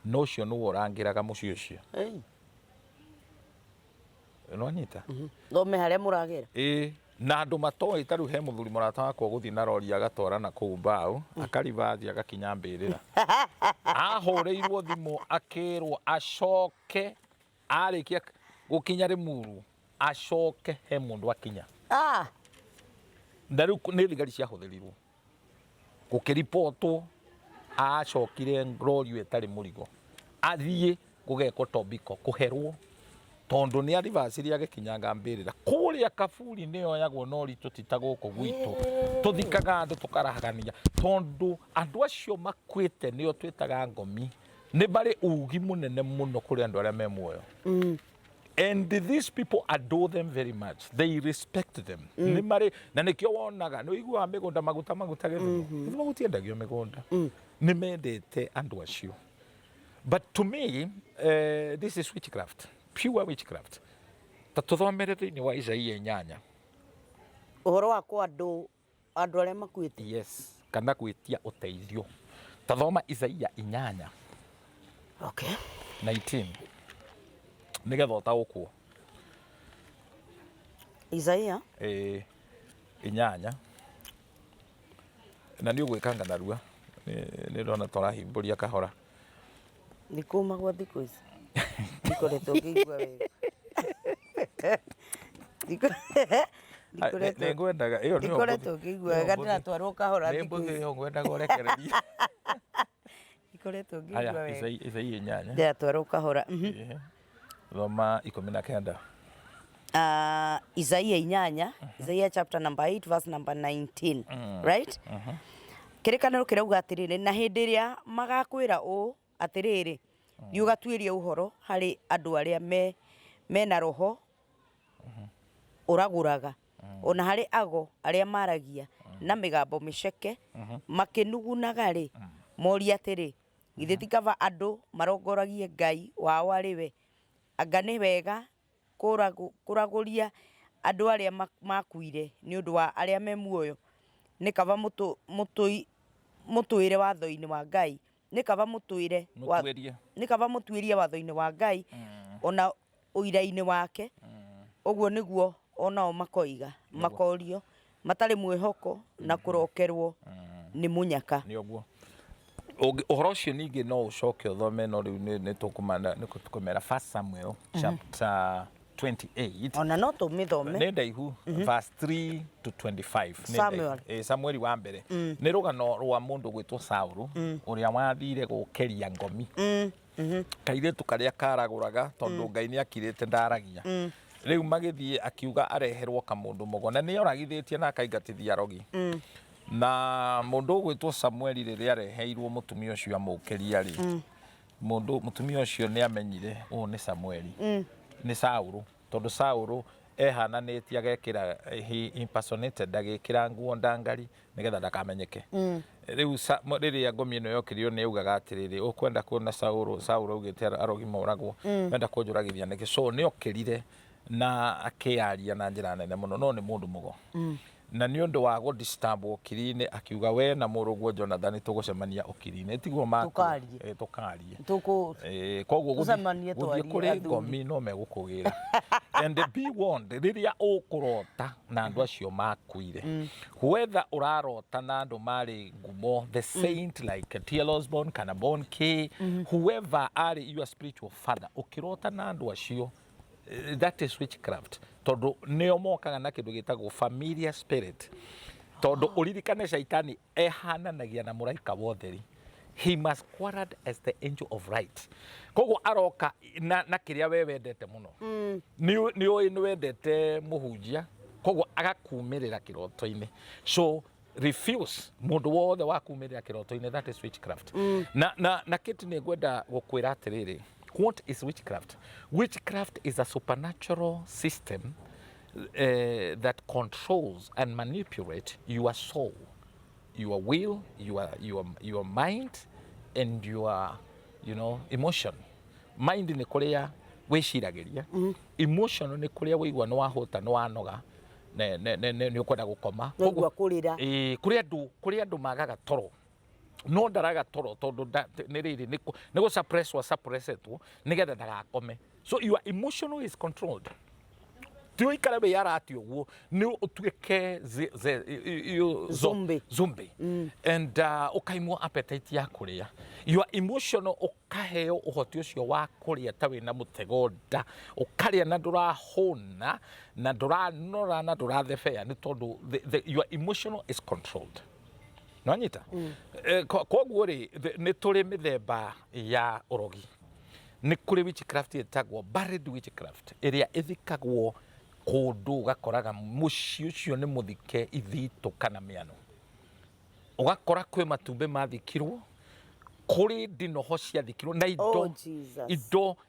Na ũcio nĩwe ũrangĩraga mũciĩ ũcio. Nĩwanyita? Thome harĩa mũragera. Ĩĩ, na andũ matoĩ ta rĩu he mũthuri mũrata wakwa ũgũthiĩ na rori agatwara na kũu mbaũ, akaribathi agakinya mbĩrĩra. Ahũrĩirwo thimũ akĩrwo acoke arĩkia gũkinya Rĩmuru acoke he mũndũ akinya. Na rĩu nĩ thigari ciahũthĩrirwo gũkĩribotwo acokire rori ĩyo ĩtarĩ mũrigo athiĩ gũgekwo tobiko kũherwo tondũ nĩ aribacire agĩkinyanga mbĩrĩra kũrĩa kaburi nĩ yoyagwo na ũritũ ti ta gũkũ gwitũ tũthikaga andũ tũkarahagania tondũ andũ acio makuĩte nĩo twĩtaga ngomi nĩ marĩ ugi mũnene mũno kũrĩ andũ arĩa me muoyo. And these people adore them very much. They respect them. Nĩ marĩ na nĩkĩo wonaga nĩ ũiguaga mĩgũnda maguta maguta Gĩthumo. Gĩthumo gũtiendagio mĩgũnda. Nĩ mendete andũ acio. But to me, this is witchcraft, pure witchcraft. Ta tũthomere thĩinĩ wa Isaia 8. Ũhoro wa kwa andũ arĩa makuĩte. Yes, kana gwĩtia ũteithio. Ta thoma Isaia 8. 19. Nĩgetha ũtaũkwo. Isaia? Ĩĩ, 8. Na nĩ ũgwĩkanga narua. Nĩ ndona tũrahimbũria kahora. Nĩ kũma gwa thikũ ici. Ndikoretwo ngĩigua wega. Nĩ ngwendaga ĩyo nĩyo Ndikoretwo ngĩigua wega, ndĩratwarwo kahora Nĩ thikũ mbũthĩ ici. ĩyo ngwendaga ũrekererie. Ndikoretwo Haya, ngĩigua wega. Isaia 8. Ndĩratwarwo kahora. Thoma 19. Isaia 8, Isaia chapter number 8 verse number 19, right? Kĩrĩkanĩro kĩrauga atĩrĩrĩ, na hĩndĩ ĩrĩa magakwĩra ũũ atĩrĩrĩ, thiĩ ũgatuĩrie ũhoro harĩ andũ arĩa mena roho ũragũraga, ona harĩ ago arĩa maragia na mĩgambo mĩceke, makĩnugunaga rĩ, morie atĩrĩ, githĩ ti kaba andũ marongoragie Ngai wao arĩ we? Anga nĩ wega kũragũria andũ arĩa makuire nĩ ũndũ wa arĩa me muoyo? Nĩ kaba mũtũĩre watho-inĩ wa Ngai. Nĩ kaba mũtwĩre wa- Mũtuĩrie. Nĩ kaba mũtuĩrie watho-inĩ wa Ngai ona ũira-inĩ wake. Ũguo nĩguo onao makoiga makorio matarĩ mwĩhoko na kũrokerwo nĩ mũnyaka. Nĩ ũguo. Ũhoro ũcio ningĩ no ũcoke ũthome, no rĩu nĩ tũkũmera First Samuel chapter 28. Ona no tũmĩthome. Nĩ ndaihu, verse 3 to 25. Nĩ Samuel. ndaihu. Ĩ, Samueli wa mbere. Nĩ rũgano rwa mũndũ gwĩtwo Saũlũ ũrĩa wathire gũkĩria ngomi, kairĩtu karĩa karagũraga, tondũ Ngai nĩ akirĩte ndaragia. Rĩu magĩthiĩ, akiuga areherwo kamũndũ mũgo, na nĩ oragithĩtie na akaingatithia arogi. Na mũndũ ũgwĩtwo Samueli, rĩrĩa areheirwo mũtumia ũcio amũkĩria rĩ, mũndũ mũtumia ũcio nĩ amenyire ũũ nĩ Samueli, nĩ Saũlũ, tondũ Saũlũ ehananĩtie, agekĩra, he impersonated, agĩkĩra nguo ndangari nĩgetha ndakamenyeke. Rĩu rĩrĩa ngomi ĩno yokĩrio, nĩ augaga atĩrĩrĩ, "Ũkwenda kuona Saũlũ? Saũlũ augĩte arogi moragwo, wenda kũnjũragithia nĩkĩ?" So nĩ okĩrire na akĩaria na njĩra nene mũno, no nĩ mũndũ mũgo, na nĩ ũndũ wa gũdisturb ũkiri-inĩ, akiuga, "We na mũrũguo Jonathan tũgũcemania ũkiri-inĩ." Tiguo Tũkarie. Tũkarie. Tũkũ Koguo Tũcemanie gũthiĩ twarie kũrĩ athuri. ngomi no megũkũgĩra. And be warned, rĩrĩa ũkũrota na andũ acio makuire, whether ũrarota na andũ marĩ ngumo, the saint like T.L. Osborne kana Bon K, whoever arĩ your spiritual father, ũkĩrota na andũ acio, that is witchcraft, tondũ nĩo mokaga na kĩndũ gĩtagwo familiar spirit. Tondũ ũririkane, caitani ehananagia na mũraika wa ũtheri. He masquerade as the angel of light. Koguo aroka na kĩrĩa we wendete mũno. Nĩ ũĩ nĩ wendete mũhunjia, koguo agakumĩrĩra kĩroto-inĩ. So refuse mũndũ wothe wa kumĩrĩra kĩroto-inĩ, that is witchcraft. Na kĩti nĩ ngwenda gũkwĩra atĩrĩrĩ, what is witchcraft? Witchcraft is a supernatural system that controls and manipulate your soul, your will, your mind and your emotion. Mind nĩ kũrĩa wĩciragĩria, emotion nĩ kũrĩa wĩigua nĩ wahũta, nĩ wanoga, nĩ ũkwenda gũkoma. Waigua kũrĩra. Ĩĩ, kũrĩ andũ magaga toro, no ndaraga toro tondũ nĩ rĩrĩ nĩ gũ suppress wa suppressetwo nĩgetha ndagakome. So your emotional is controlled. Ti ũikare wĩ arati ũguo, nĩ ũtuĩke Zombie. Zombie and ũkaimwo appetite ya kũrĩa. Your emotional, ũkaheo ũhoti ũcio wa kũrĩa ta wĩna mũtego nda, ũkarĩa na ndũrahũna na ndũranora na ndũrathebea, nĩ tondũ your emotional is controlled. Nĩwanyita? Koguo rĩ, nĩ tũrĩ mĩthemba ya ũrogi. Nĩ kũrĩ witchcraft ĩtagwo buried witchcraft, ĩrĩa ĩthikagwo kũndũ, ũgakoraga mũciĩ ũcio nĩ mũthike ithitũ kana mĩano, ũgakora kwĩ matumbĩ mathikirwo, kũrĩ ndinoho ciathikirwo na indo Oh, Jesus.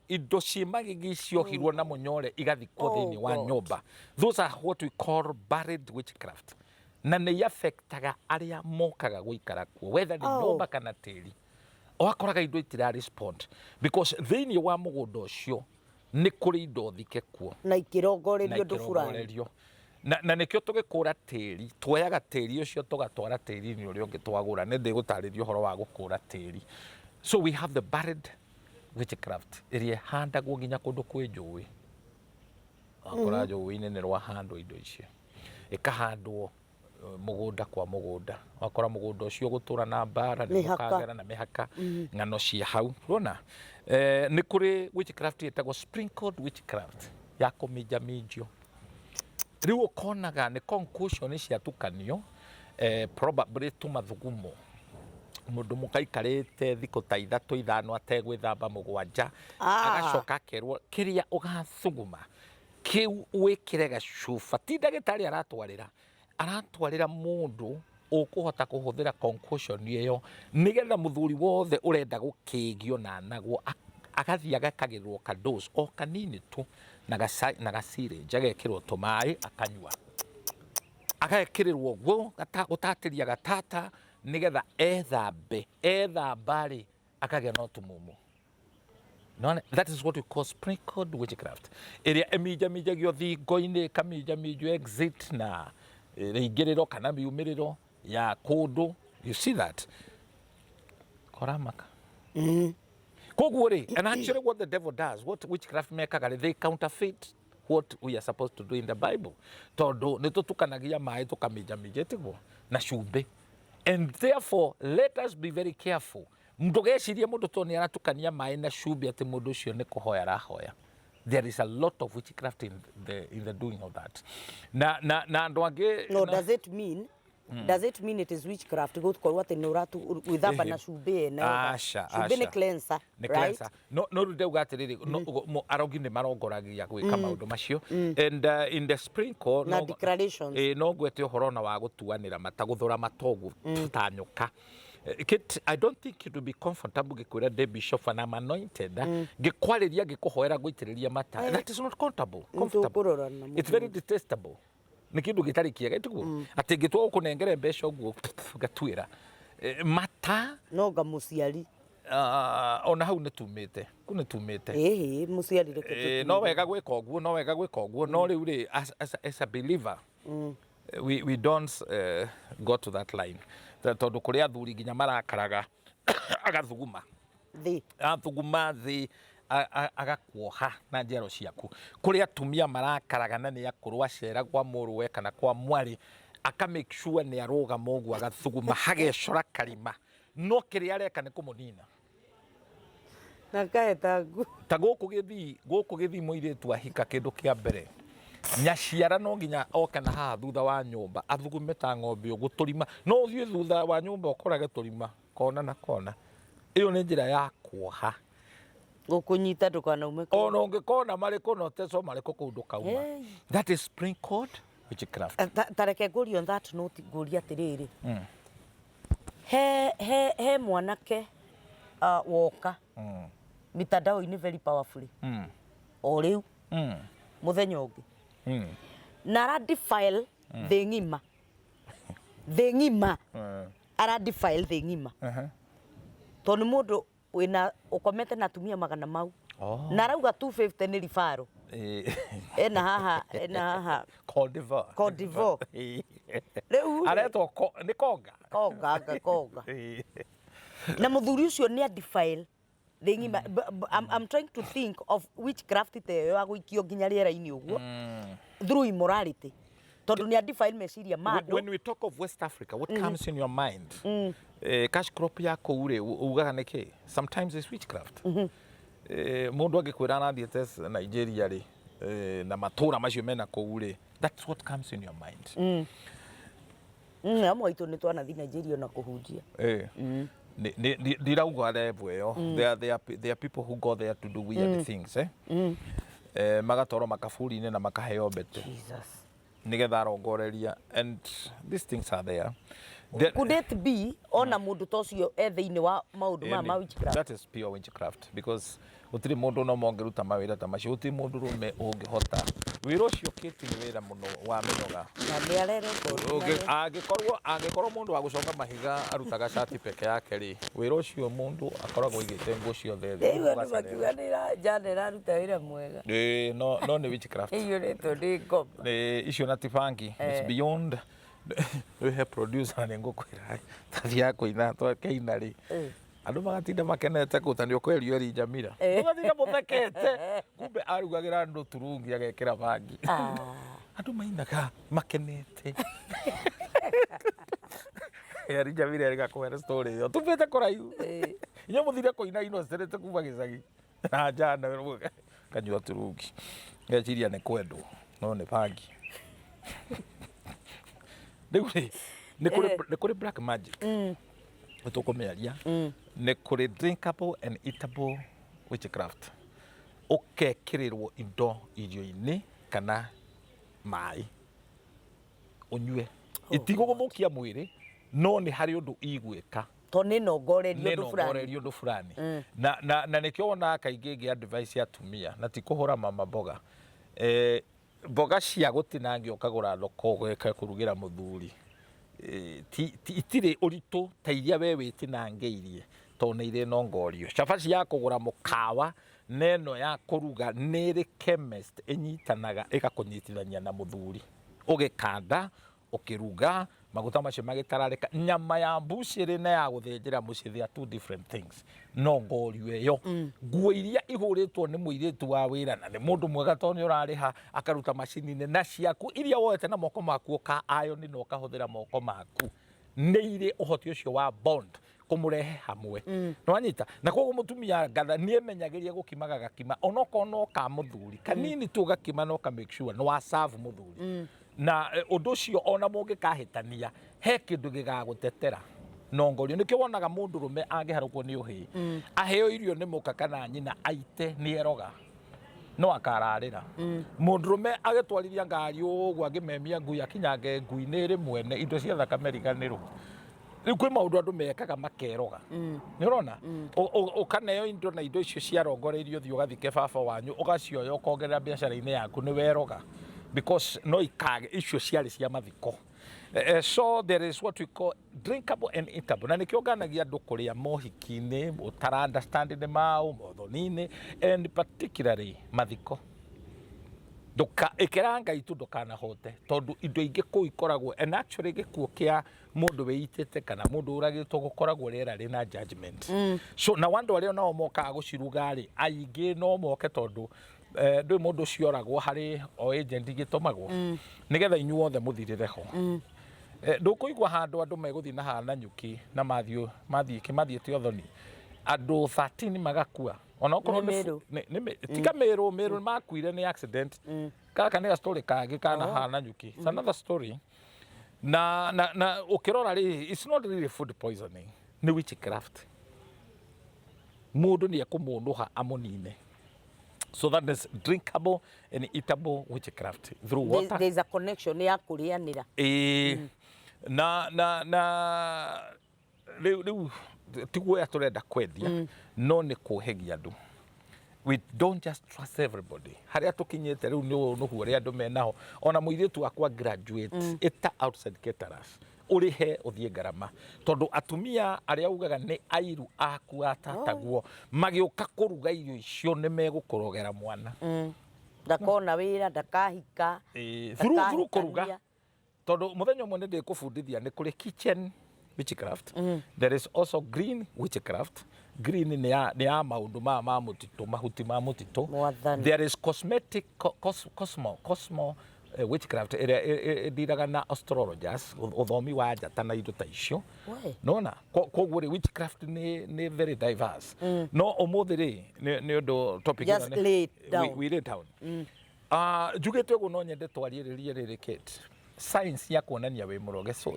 indo ciĩ magigi ciohirwo na mũnyore igathikwo Oh, thĩinĩ wa God. nyũmba. Those are what we call buried witchcraft, na nĩ affectaga arĩa mokaga gũikara kuo, whether nĩ nyũmba kana tĩri. Ũgakoraga indo itira respond because thĩinĩ wa mũgũnda ũcio nĩ kũrĩ indo thike kuo na ikĩrongorerio na ũndũ fulani. Ikĩrongorerio. Na nĩkĩo tũgĩkũra tĩri, tuoyaga tĩri ũcio tũgatwara tĩri-inĩ ũrĩa ũngĩ twagũra. Nĩ ndĩgũtarĩria ũhoro wa gũkũra tĩri. So we have the buried witchcraft, ĩrĩa ĩhandagwo nginya kũndũ kwĩ njũĩ. Wakora njũĩ-inĩ nĩ rwahandwo indo icio, ĩkahandwo mũgũnda kwa mũgũnda, wakora mũgũnda ũcio gũtũra na mbara nĩ Mĩhaka. mũkagera na mĩhaka ng'ano cia hau rona. Nĩ kũrĩ witchcraft ĩtagwo sprinkled witchcraft, ya kũminjaminjio. Rĩu ũkonaga nĩ concoction ciatukanio, probably tũmathugumo, mũndũ mũkaikarĩte thikũ ta 3, 5 ategwĩthamba, 7, agacoka akerwo kĩrĩa ũgathuguma kĩu wĩkĩre gacuba. Ti ndagĩtarĩ aratwarĩra, aratwarĩra mũndũ ũkũhota kũhũthĩra concoction ĩyo, nĩgetha mũthuri wothe ũrenda gũkĩgio na anagwo agathiĩ agekagĩrwo kadose o kanini tu na ga syringe, agekĩrwo tũmaĩ akanyua, agekĩrĩrwo ũguo gũtatĩria gatata, nĩgetha ethambe. Ethamba rĩ, akagĩa na ũtumumu. Nona, that is what we call sprinkled witchcraft, ĩrĩa ĩminjaminjagio thingo-inĩ, ĩkaminjaminjio exit na rĩingĩrĩro kana miumĩrĩro ya kũndũ. You see that koramaka. Koguo rĩ, and actually what the devil does, what witchcraft mekaga rĩ, they counterfeit what we are supposed to do in the Bible, tondũ nĩ tũtukanagia maĩ tũkaminjaminja, tiguo, na cumbĩ. And therefore let us be very careful. Ndũgecirie mũndũ tondũ nĩ aratukania maĩ na cumbĩ atĩ mũndũ ũcio nĩ kũhoya arahoya. There is a lot of witchcraft in the doing of that. Na andũ angĩ No, does it mean it is witchcraft gũkorwo atĩ nĩ ũratu gwĩthamba na cumbĩ ene? Aca. Cumbĩ nĩ Aca. cleanser. Nĩ Right. cleanser. No rĩu ndauga atĩrĩrĩ, arogi nĩ marongoragia gwĩka maũndũ macio and in the sprinkle Na declarations. No ngwete ũhoro na wa gũtuanĩra mata, gũthũra mata ũguo ta nyoka. Kate, I don't think it will be comfortable ngĩkwĩra ndĩ bishop and I'm anointed, ngĩkwarĩria, ngĩkũhoera, ngũitĩrĩria mata. That is not comfortable. Comfortable. Nĩtũkũrorana. It's very detestable. Nĩ kĩndũ gĩtarĩ kĩega, tiguo? Atĩ ngĩtua gũkũnengere mbeca ũguo ngatuĩra mata. No nga mũciari. Ona hau nĩ tumĩte kũ nĩ tumĩte. Ĩhĩ, mũciari reke. No wega gwĩka ũguo, no wega gwĩka ũguo, no rĩu rĩ, as a believer, we don't go to that line. Tondũ kũrĩ athuri nginya marakaraga agathuguma thĩ. Athuguma thĩ, agakuoha na njiaro ciaku. Kũrĩ atumia marakaraga na nĩ akũrũ, acera kwa mũrũwe kana kwa mwarĩ, aka make sure nĩ arũgama ũguo, agathuguma hagecora karima, no kĩrĩa areka nĩ kũmũnina. Na kaheta ngu. Ta gũkũ gĩthii, gũkũ gĩthii, mũirĩtu ahika, kĩndũ kĩa mbere nyaciara no nginya oke na haha thutha wa nyũmba athugume ta ng'ombe ũguo tũrima. No ũthiĩ thutha wa nyũmba ũkorage tũrima kona na kona. Ĩyo nĩ njĩra ya kuoha. Gũkũnyita ndũkanaume kũu. Ona ũngĩkona marĩkũ na ũtecwo marĩkũ kũu, ndũkauma. Hey. That is sprinkled witchcraft. Ta reke ngũrie on that note, ngũrie atĩrĩrĩ, he mwanake woka mitandao-inĩ very powerfully o rĩu mũthenya ũngĩ na ara defile thĩ ng'ima, thĩ ng'ima. Ara defile thĩ ng'ima tondũ nĩ mũndũ wĩna ũkomete na atumia magana mau na arauga 250 nĩ ribaro. Ena haha Cote d'Ivoire. Cote d'Ivoire. Rĩu rĩ, Aretwo nĩ Konga. Konga, anga konga. Na mũthuri ũcio nĩ a defile thĩ ng'ima. I'm trying to think of witchcraft ta ĩyo ya gũikio nginya rĩera-inĩ ũguo through immorality, tondũ nĩ a defile meciria ma andũ. When we talk of West Africa, what comes in your mind? Cash crop ya kũu rĩ, ugaga nĩ kĩ? Sometimes it's witchcraft. Mũndũ angĩkwĩra arathiĩte Nigeria rĩ, na matũra macio mena kũu rĩ, that's what comes in your mind. Amwe aitũ nĩ twanathi Nigeria na kũhunjia. Ndirauga level ĩyo. There are people who go there to do weird things, eh? Magatwarwo makaburi-inĩ na makaheo mbete Jesus. Nĩgetha arongoreria, and these things are there. Could it be ona mũndũ ta ũcio e thĩinĩ wa maũndũ maya ma witchcraft? That is pure witchcraft, because gũtirĩ mũndũ no mongĩruta mawĩra ta macio. Gũtirĩ mũndũ rũme ũngĩhota wĩra ũcio. Kĩti nĩ wĩra mũno wa mĩnoga. Na nĩ arerekondi. Angĩkorwo mũndũ wa gũconga mahiga arutaga cati peke yake rĩ, wĩra ũcio mũndũ akoragwo aigĩte nguo ciothe thĩ. Rĩu andũ makiuga nĩ njana ĩraruta wĩra mwega. Ĩĩ, no nĩ witchcraft. Ĩiyũrĩtwo nĩ ngoma. Nĩ icio na tibangi. It's beyond. Rĩu he producer nĩ ngũkwĩra tathiaga kũina, twakĩina rĩ, andũ magatinda makenete kũu ta nĩ ũkwerio eri Jamila, magatinda mũthekete, kumbe arugagĩra andũ turungi agekĩra bangi. Andũ mainaga makenete. Eri Jamila erĩga kũhe story ĩyo tumĩte kũraihu. Inyuĩ mũthire kũina inocerete kuma gĩcagi na njana kanyua turungi, ngeciria nĩ kwendwo, no nĩ bangi. Rĩu rĩ, nĩ kũrĩ black magic nĩ tũkũmĩaria. Nĩ kũrĩ drinkable and eatable witchcraft, ũkekĩrĩrwo indo irio-inĩ kana maĩ ũnyue, itigũgũthũkia mwĩrĩ, no nĩ harĩ ũndũ igwĩka. Tondũ nĩ nongorerio ũndũ fulani. Nongorerio ũndũ fulani. Na nĩkĩo wonaga kaingĩ ngĩ advice atumia na ti kũhũra mama mboga, mboga cia gũtinangia ũkagũra thoko ũgeka kũrugĩra mũthuri, itirĩ ũritũ ta iria we wĩtinangĩirie, tondũ nĩ irĩ nongorio. Cabaci ya kũgũra mũkawa na ĩno ya kũruga nĩ ĩrĩ chemist ĩnyitanaga ĩgakũnyitithania na mũthuri, ũgĩkanda, ũkĩruga. Maguta macio magĩtararĩka. Nyama ya mbucĩrĩ na ya gũthĩnjĩra mũciĩ, they are two different things. No ngorio ĩyo, nguo iria ihũrĩtwo nĩ mũirĩtu wa wĩra na nĩ mũndũ mwega tondũ nĩ ũrarĩha akaruta macini-inĩ, na ciaku iria woete na moko maku ũka iron na ũkahũthĩra moko maku, nĩ irĩ ũhoti ũcio wa bond kũmũrehe hamwe. Nĩwanyita? Na koguo mũtumia ngatha nĩ emenyagĩria gũkimaga gakima onokorwo no ka mũthuri kanini tu, ũgakima na ũka make sure nĩ wa serve mũthuri. Na ũndũ ũcio ona mũngĩkahĩtania he kĩndũ gĩgagũtetera nongorio. Nĩkĩo wonaga mũndũrũme angĩharũkwo nĩ ũhĩ, aheo irio nĩ mũka kana nyina aite, nĩ eroga no akararĩra. Mũndũrũme agĩtwarithia ngari ũguo angĩmemia ngui akinyange ngui nĩ ĩrĩ mwene indo cia thakame riganĩrwo. Rĩu kwĩ maũndũ andũ mekaga makeroga. Nĩ ũrona ũkaneo indo na indo icio ciarongoreirio ũthiĩ ũgathike baba wanyu, ũgacioya ũkongerera biacara-inĩ yaku, nĩ weroga because no ikage icio ciarĩ cia mathiko. So there is what we call drinkable and eatable, na nĩkĩo nganagia andũ kũrĩa mohiki-inĩ ũtara understand nĩ maũ mothoni-inĩ and particularly mathiko. Ndũka ĩkĩra Ngai tu ndũkanahote, tondũ indo ingĩ kũu ikoragwo, and actually gĩkuũ kĩa mũndũ wĩitĩte kana mũndũ ũragĩtwo gũkoragwo rĩera rĩna judgment. So na andũ arĩa nao mokaga gũciruga rĩ, aingĩ no moke tondũ ndũĩ mũndũ ũcio oragwo harĩ o agent igĩtũmagwo nĩgetha inyuothe mũthirĩre ho. Ndũkũigua handũ andũ megũthiĩ na haha Nanyuki na mathiĩ mathiĩ kĩmathiĩte ũthoni andũ 13 magakua onokorwo Nĩ Mĩrũ. Tiga Mĩrũ, Mĩrũ makuire nĩ accident. Gaka nĩ story kangĩ kana haha Nanyuki. It's another story. Na ũkĩrora rĩ, it's not really food poisoning, nĩ witchcraft. Mũndũ nĩ ekũmũnũha amũnine. So that is drinkable and eatable witchcraft through water. There is a connection ya kũrĩanĩra. Ĩĩ, na rĩu ti guoya tũrenda kwendia, no nĩ kũhegia andũ. We don't just trust everybody. Harĩa tũkinyĩte rĩu nĩ ũnũhu ũrĩa andũ menaho. Ona mũirĩtu wakwa graduate, ĩta outside caterers ũrĩhe ũthiĩ ngarama, tondũ atumia arĩa ugaga nĩ airu aku atataguo magĩũka kũruga irio icio nĩ megũkũrogera mwana. Ndakona wĩra, ndakahika. Ĩĩ, through kũruga, tondũ mũthenya ũmwe nĩ ndĩkũbundithia nĩ kũrĩ kitchen witchcraft. There is also green witchcraft. Green nĩ ya maũndũ ma mũtitũ, mahuti ma mũtitũ. Mwathani. There is cosmetic cosmo witchcraft ĩrĩa ĩndiraga na astrologers, ũthomi wa njata na indo ta icio. Nona koguo rĩ, witchcraft nĩ very diverse. No ũmũthĩ rĩ, nĩ ũndũ topic Just ĩno lay it down. We lay down. Njugĩte ũguo no nyende twarĩrĩrie rĩrĩ, Kate, signs ya kuonania wĩ mũroge. So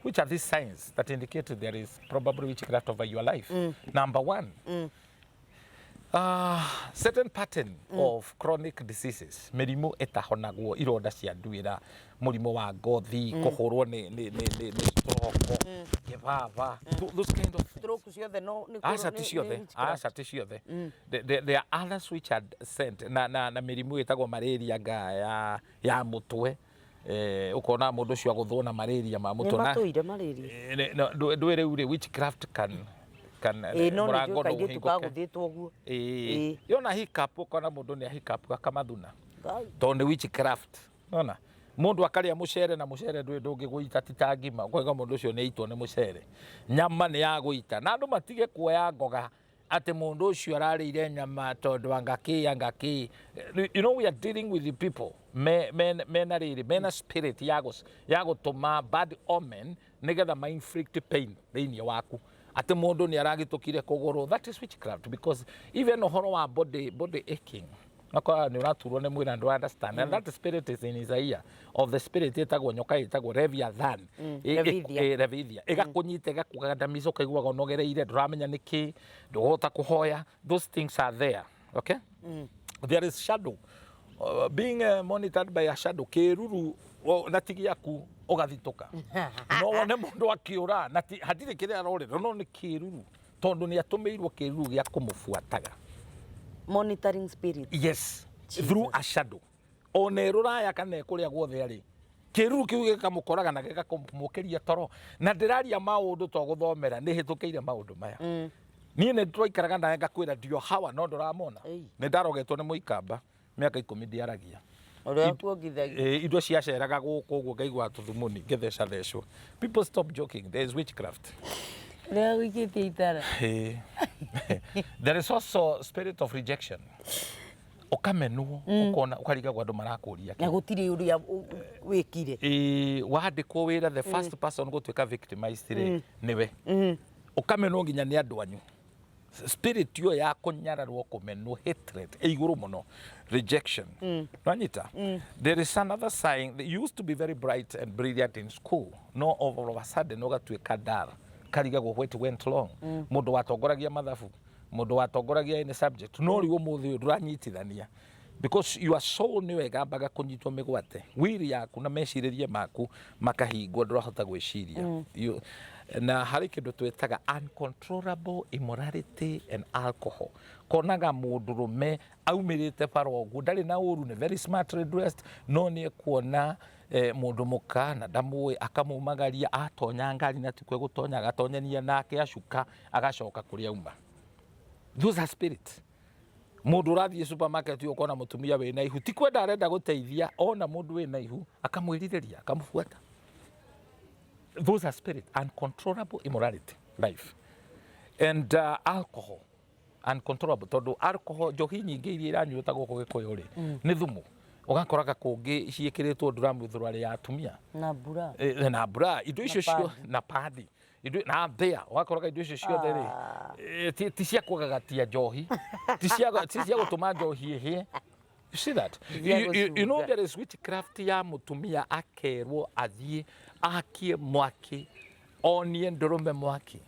which are these signs that indicate there is probably witchcraft over your life? Number one, certain pattern of chronic diseases, mĩrimũ ĩtahonagwo, ironda cia nduĩra, mũrimũ wa ngothi, kũhũrwo nĩ stroke, kĩbaba, those kind of things. Stroke ciothe no nĩ Aca, ti ciothe. Nĩ witchcraft. Aca, ti ciothe. There are others which are sent na mĩrimũ ĩtagwo malaria nga ya mũtwe, ũkona mũndũ ũcio agũthwo na malaria ma Nĩ mũtwe na matũire malaria. No, ndũĩ rĩu rĩ, witchcraft can Ĩĩ, no nĩ mũrango njũĩ no kairĩtu ũhingũke. Kagũthĩtwo ũguo. Ĩĩ, yona hiccup, ũkona mũndũ nĩ hiccup gakamathuna Ngai. tondũ nĩ witchcraft. Nona mũndũ akarĩa mũcere na mũcere ndũĩ ndũngĩgũita ti ta ngima, ũkoiga mũndũ ũcio nĩ aitwo nĩ mũcere. Nyama nĩ ya gũita, na andũ matige kuoya ngoga atĩ mũndũ ũcio ararĩire nyama tondũ anga kĩ anga kĩ. We are dealing with the people mena rĩrĩ, mena spirit ya gũtũma bad omen nĩgetha ma inflict pain thĩinĩ waku, atĩ mũndũ nĩ aragĩtũkire kũgũrũ. That is witchcraft, because even ũhoro wa body aching, akora nĩ ũraturwo nĩ mwĩrĩ na ndũ understand, and that spirit is in Isaiah of the spirit ĩtagwo nyoka ĩtagwo Leviathan. Levithia. Levithia ĩgakũnyita, ĩgakũgandamiza, ũkaiguaga ũnogereire, ndũramenya nĩkĩ, ndũhota kũhoya. Those things are there, okay? There is shadow, being monitored by a shadow, kĩruru na ti gĩaku, ũgathitũka. No wone mũndũ akĩũra na hatirĩ kĩrĩa arorera, no nĩ kĩruru, tondũ nĩ atũmĩirwo kĩruru gĩa kũmũbuataga. Monitoring spirit. Yes, through a shadow, ona ĩrũraya kana ĩkũrĩa guothe arĩ, kĩruru kĩu gĩkamũkoraga na gĩgakamũkĩria toro. Na ndĩraria maũndũ to gũthomera, nĩ hĩtũkĩire maũndũ maya. Niĩ nĩ twaikaraga nawe ngakwĩra ndio hawa, no ndũramona. Ĩi. Nĩ ndarogetwo nĩ mũikamba mĩaka 10 ndiaragia. Ũrĩa wakuongithagia. Indo ciaceraga gũkũ ũguo ngaigua tũthumuni ngĩthecathecwo. People, stop joking, there is witchcraft. Ũrĩa wagũikĩtie itara. There is also spirit of rejection. Ũkamenwo, ũkona ũkarigagwo andũ marakũria Na gũtirĩ ũrĩa wĩkire. Ĩĩ, wandĩkwo wĩra, the first person gũtuĩka victimized rĩ nĩwe. Ũkamenwo nginya nĩ andũ anyu. Spirit ĩyo ya kũnyararwo, kũmenwo, hatred ĩ igũrũ mũno, rejection. Nwanyita? There is another sign. They used to be very bright and brilliant in school, no all of a sudden ũgatuĩka dull, karigagwo what went wrong. Mũndũ watongoragia mathabu, mũndũ watongoragia any subject, no rĩu ũmũthĩ ũyũ ndũranyitithania, because your soul nĩyo ĩgambaga kũnyitwo mĩgwate, will yaku na mecirĩrie maku makahingwo, ndũrahota gwĩciria. Na harĩ kĩndũ twĩtaga uncontrollable immorality and alcohol. Konaga mũndũrũme aumĩrĩte bara ũguo, ndarĩ na ũru, nĩ very smartly dressed, no nĩ ekuona mũndũ mũka na ndamũĩ, akamumagaria, atonya ngari na tikwe gũtonya, agatonyania nake, acuka agacoka kũrĩa auma. Those are spirits. Mũndũ ũrathiĩ supermarket ũkona mũtumia wĩna ihu, ti kwenda arenda gũteithia, ona mũndũ wĩna ihu akamwĩrirĩria, akamũbuata. Those are spirit, uncontrollable immorality life and alcohol, uncontrollable, tondũ alcohol, njohi nyingĩ iria iranyuo ta gũkũ Gĩkũyũ rĩ, nĩ thumu. Ũgakoraga kũngĩ ciĩkĩrĩtwo nduramu thuruarĩ ya atumia. Na mbura. Na mbura, indo icio cio na padi, indo na mbĩa, ũgakoraga indo icio ciothe rĩ, ti cia kũgagatia njohi, ti cia gũtũma njohi ĩhĩe. You see that? You know gũcunga. There is witchcraft ya mũtumia akerwo athiĩ akie mwaki, onie ndũrũme mwaki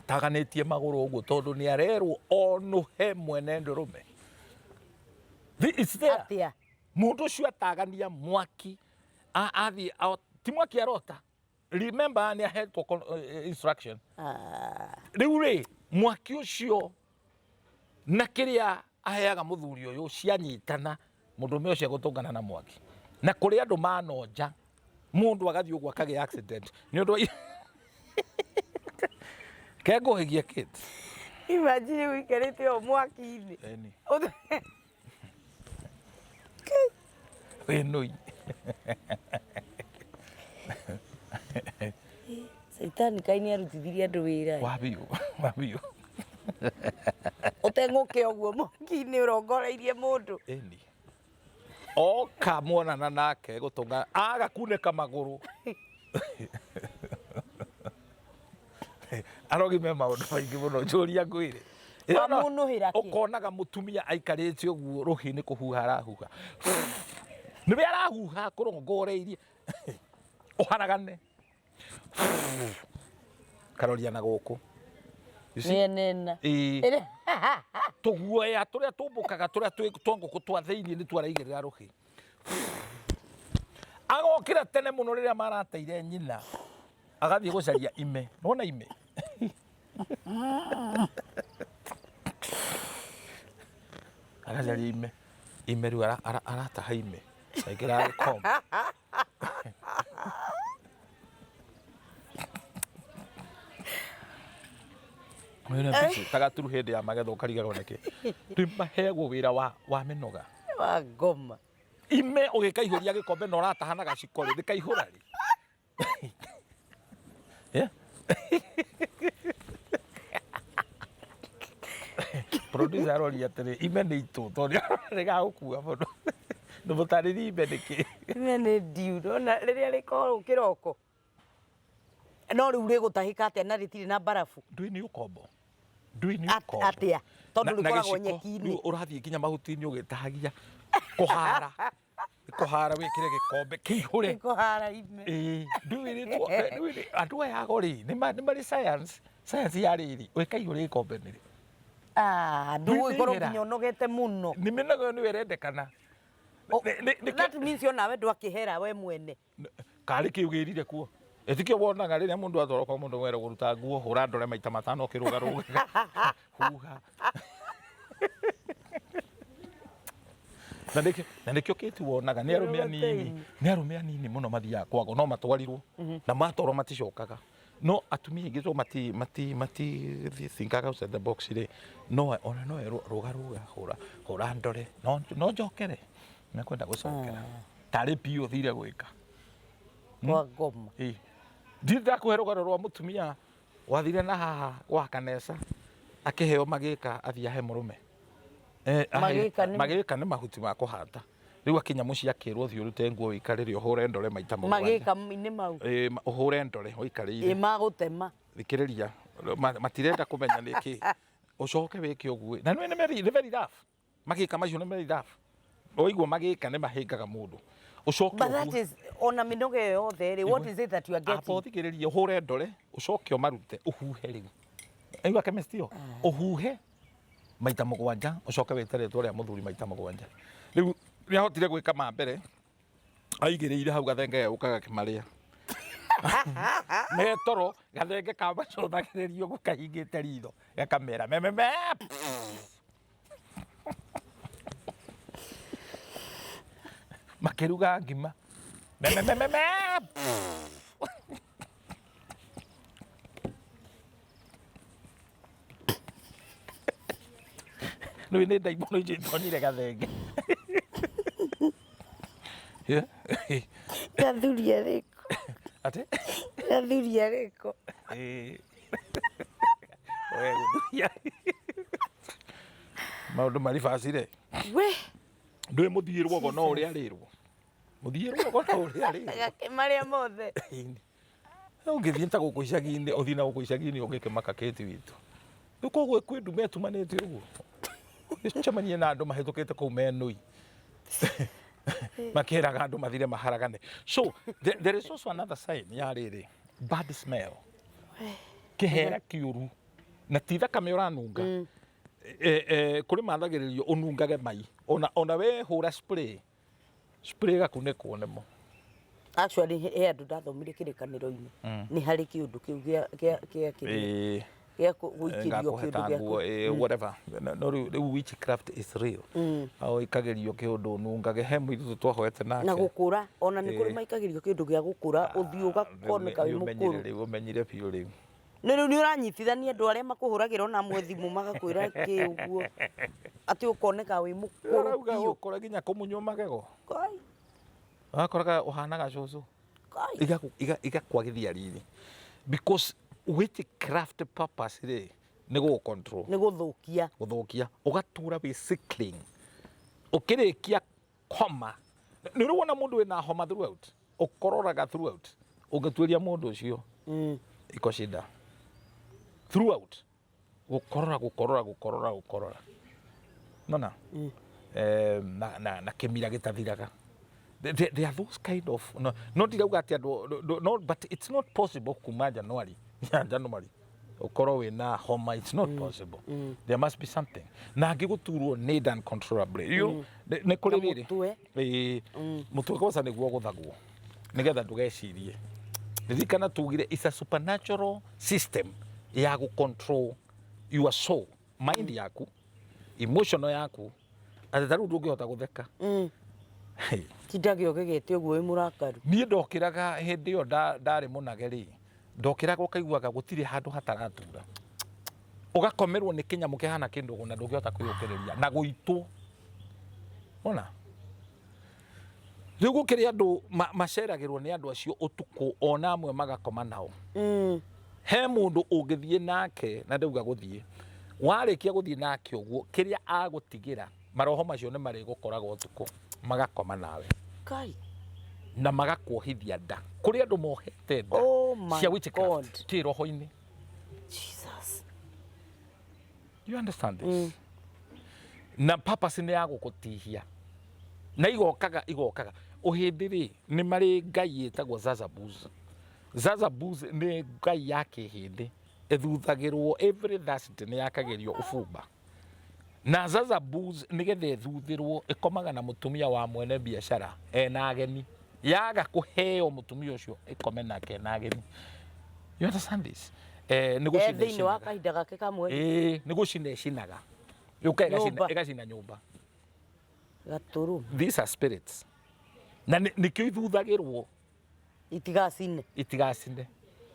taganĩtie magũrũ ũguo, tondũ nĩ arerwo onũhe mwene ndũrũme. It's there. Atĩa? Mũndũ ũcio atagania mwaki, athiĩ ti mwaki arota. Remember, nĩ ahetwo instruction. Rĩu rĩ, mwaki ũcio na kĩrĩa aheaga mũthuri ũyũ cianyitana, mũndũrũme ũcio egũtũngana na mwaki. Na kũrĩ andũ manonja mũndũ agathiĩ ũguo akagĩa accident nĩ ũndũ wa kengũhĩgia kit. Imagine ũikarĩte o mwaki-inĩ. Eni. Wĩnũi. Caitani kaĩ nĩ arutithirie andũ wĩra. Wa biũ, wa biũ. Ũteng'ũke ũguo mwaki-inĩ ũrongoreirie mũndũ. Eni, oka muonana nake gũtũnga aga kunĩka magũrũ, arogi me maũndũ maingĩ mũno, njũria ngwĩre. Wamũnũhĩra kĩ? Ũkonaga mũtumia aikarĩte ũguo, rũhĩ nĩ kũhuha arahuha, nĩwe arahuha kũrongoreirie ũharagane, karoria na gũkũ. You see? Mĩena ĩna. Ĩĩ. Tũguoya tũrĩa tũmbũkaga, tũrĩa twa ngũkũ twa thĩinĩ, nĩ twaraigĩrĩra rũhĩ. Agokĩra tene mũno rĩrĩa marateire nyina, agathiĩ gũcaria ime. Nĩwona ime agacaria ime, ime rĩu arataha ime, aingĩra gĩkombe. Wĩna mbici ta gaturu hĩndĩ ya magetha, ũkarigagwo nĩkĩ rĩu maheagwo wĩra wa mĩnoga. Wa ngoma. Ime ũgĩkaihũria gĩkombe na ũrataha na gaciko rĩ, rĩkaihũra rĩ. Yeah. Producer aroria atĩrĩ, ime nĩ itũ, tondũ rĩgagũkua mũno. Ndũmũtarĩrie ime nĩ kĩ. Ime nĩ ndiu. Ndona rĩrĩa rĩkoragwo kĩroko. No rĩu rĩgũtahĩka atĩa na rĩtirĩ na mbarabu? Ndũĩ nĩ ũkombo, ndũĩ nĩ ũkombo. Atĩa? Tondũ Na rĩkoragwo gĩciko, nyeki-inĩ. Rĩu ũrathiĩ nginya mahuti-inĩ ũgĩtahagia, kũhara kũhara, wĩkĩre gĩkombe kĩihũre. Kũhara ime. Ĩĩ, ndũĩ rĩtwa, ndũĩ andũ aya ago rĩ, nĩ marĩ science ya rĩrĩ ũĩkaihũre gĩkombe nĩ rĩ. Ah, ndũgũgĩkorwo Nĩ ihera. nginya ũnogete mũno. Nĩ mĩnogo ĩyo nĩyo ĩrendekana. That means onawe ndwakĩhera we mwene. Karĩ kĩ ũgĩrire kuo, ĩtikĩo wonaga rĩrĩa mũndũ atwarwo kwa mũndũ werwo kũruta nguo, hũra ndore maita 5 ũkĩrũgarũga, huha. Na nĩkĩo kĩti wonaga nĩ arũme anini, nĩ arũme anini mũno mathiaga kwago, no matwarirwo na matwarwo maticokaga. No atumia aingĩ to mati thinkaga outside the box rĩ, no ona no erwo rũga rũga, hũra hũra ndore, no njokere. Mekwenda gũcokera tarĩ biũ ũthire gwĩka. Kwa ngoma. Ĩ. Ndirĩ ndakũhe rũgano rwa mũtumia wathire na haha gwa kanesa akĩheo magĩka athiĩ ahe mũrũme. Magĩka nĩ- Magĩka nĩ mahuti ma kũhata. Rĩu akinya mũciĩ akĩrwo thiĩ ũrute nguo ũikarĩre ũhũre ndore maita mũgwanja. Magĩka nĩ mau. Ĩ, ũhũre ndore ũikarĩire. Ĩ magũtema. Thikĩrĩria, matirenda kũmenya nĩkĩ. Ũcoke wĩke ũguo. Na nĩ very, nĩ very rough. Magĩka macio nĩ very rough. Waigua magĩka nĩ mahĩngaga mũndũ. Ũcoke But that is ona mĩnoga ĩyo yothe rĩ, what is it that you are Amba getting? ũthikĩrĩrie, ũhũre ndore, ũcoke ũmarute, ũhuhe rĩu. Aigua chemist ĩyo? Ũhuhe maita mũgwanja, ũcoke wĩte rĩtwa rĩa mũthuri maita mũgwanja. Rĩu nĩ ahotire gwĩka ma mbere, aigĩrĩire hau gathenge gegũka gakĩmarĩa. Metoro, gathenge kamacũthagĩrĩrio ũguo kahingĩte ritho, gakamera mememe. Makĩruga ngima. Memememe. Rĩu nĩ ndaimono icio itonyire gathenge. Yeah. Gathuri arĩkũ? Atĩ? Gathuri arĩkũ? Ĩĩ. We gũthuria. Maũndũ maribacire. We. Ndũĩ mũthiĩ rwogo no ũrĩa arĩrwo. Mũthiĩ rwogo no ũrĩa arĩrwo. Gakĩmarĩa mothe. Ũngĩthiĩ ta gũkũ icagi-inĩ, ũthiĩ na gũkũ icagi-inĩ ũngĩkĩmaka kĩti witũ. Rĩu koguo kwĩ ndume ĩtumanĩte ũguo. Ũcemanie na andũ mahĩtũkĩte kũu menũi. Makĩraga andũ mathire maharagane. So there is also another sign ya rĩrĩ, bad smell. Kĩhera kĩũru. Na ti thakame ũranunga. Kũrĩ mathagĩrĩrio ũnungage mai. Ona we hũra spray. Spray ĩgakunĩkwo nĩmo. Actually, he andũ ndathomire kĩrĩkanĩro-inĩ. Nĩ harĩ kĩũndũ kĩu gĩa kĩrĩa. Gĩa gũikĩrio Ngakũhe kĩũndũ ta gĩa nguo, whatever. No rĩu witchcraft is real. Au ikagerio kĩũndũ ũnungage. He mũirĩtu twahoete nake. Na gũkũra, ona nĩ kũrĩ maikagĩrio kĩũndũ gĩa gũkũra, ũthiũ ũgakoneka wĩ mũkũrũ. Rĩu ũmenyire biũ rĩu. Nĩ rĩu nĩ ũranyitithania andũ arĩa makũhũragĩra ona amwe thimũ magakwĩra kĩ ũguo. Atĩ ũkoneka wĩ mũkũrũ Ũrauga biũ. ũkũra nginya kũmunywo magego. Kai. Wakoraga ũhanaga cũcũ. Kai. Igakwagithia riri. Because witchcraft purpose rĩ, nĩ gũgũ control. Nĩ gũthũkia. Gũthũkia. Ũgatũra wĩ sickling. Ũkĩrĩkia homa. Nĩ ũrĩ wona mũndũ wĩna homa throughout? Ũkororaga throughout. Ũngĩtuĩria mũndũ ũcio. Iko shida. Throughout. Gũkorora, gũkorora, gũkorora, gũkorora. Nona? Na kĩmira gĩtathiraga. There are those kind of, no, no ndirauga atĩ andũ, no, no, but it's not possible kuma January. January. Ũkorwo wĩna homa, it's not possible. There must be something. Na angĩgũturwo nĩ uncontrollably. You, nĩ kũrĩ Na rĩrĩ. mũtwe. Ĩĩ, mũtwe kwanza nĩguo gũthagwo. Nĩgetha ndũgecirie. Ririkana tugire it's a supernatural system ya gũ control your soul, mind yaku, emotional yaku. Atĩ ta rĩu ndũngĩhota gũtheka. Hey. Tindage ũgegete ũguo wĩ mũrakaru. Niĩ ndokĩraga hĩndĩ ĩyo ndarĩ mũnage rĩ, ndokĩraga ũkaiguaga gũtirĩ handũ hataratura. Ũgakomerwo nĩ kĩnyamũ kĩhana kĩndũgũ na ndũngĩhota kwĩyũkĩrĩria na gũitwo. Wona? Rĩu gũkĩrĩ andũ maceragĩrwo nĩ andũ acio ũtukũ ona amwe magakoma nao. He mũndũ ũngĩthiĩ nake na ndauga gũthiĩ. Warĩkia gũthiĩ nake ũguo kĩrĩa agũtigĩra maroho macio nĩ marĩgũkoraga ũtukũ magakoma nawe. Kai. Na magakuohithia nda. Kũrĩ andũ mohete nda Oh my cia witchcraft God. kĩroho-inĩ. Jesus. You understand this? Na purpose nĩ ya gũkũtihia. Na igokaga, igokaga. Ũhĩndĩ rĩ, nĩ marĩ ngai ĩtagwo Zazabuz. Zazabuz nĩ ngai ya kĩhĩndĩ. Ĩthuthagĩrwo every Thursday nĩ yakagĩrio ũbumba. Na Zazabuz nĩgetha ĩthuthĩrwo ĩkomaga na mũtumia wa mwene biacara ena ageni. Yaga kũheo mũtumia ũcio ĩkome nake ena ageni. You understand this? Nĩ gũcina Thĩinĩ wa ĩcinaga. kahinda gake ka mweri. Nĩ gũcina ĩcinaga. Yũka Nyũmba. ĩgacina nyũmba. Gatũrũ. These are spirits. Na nĩkĩo ithuthagĩrwo. Itigacine. Itigacine.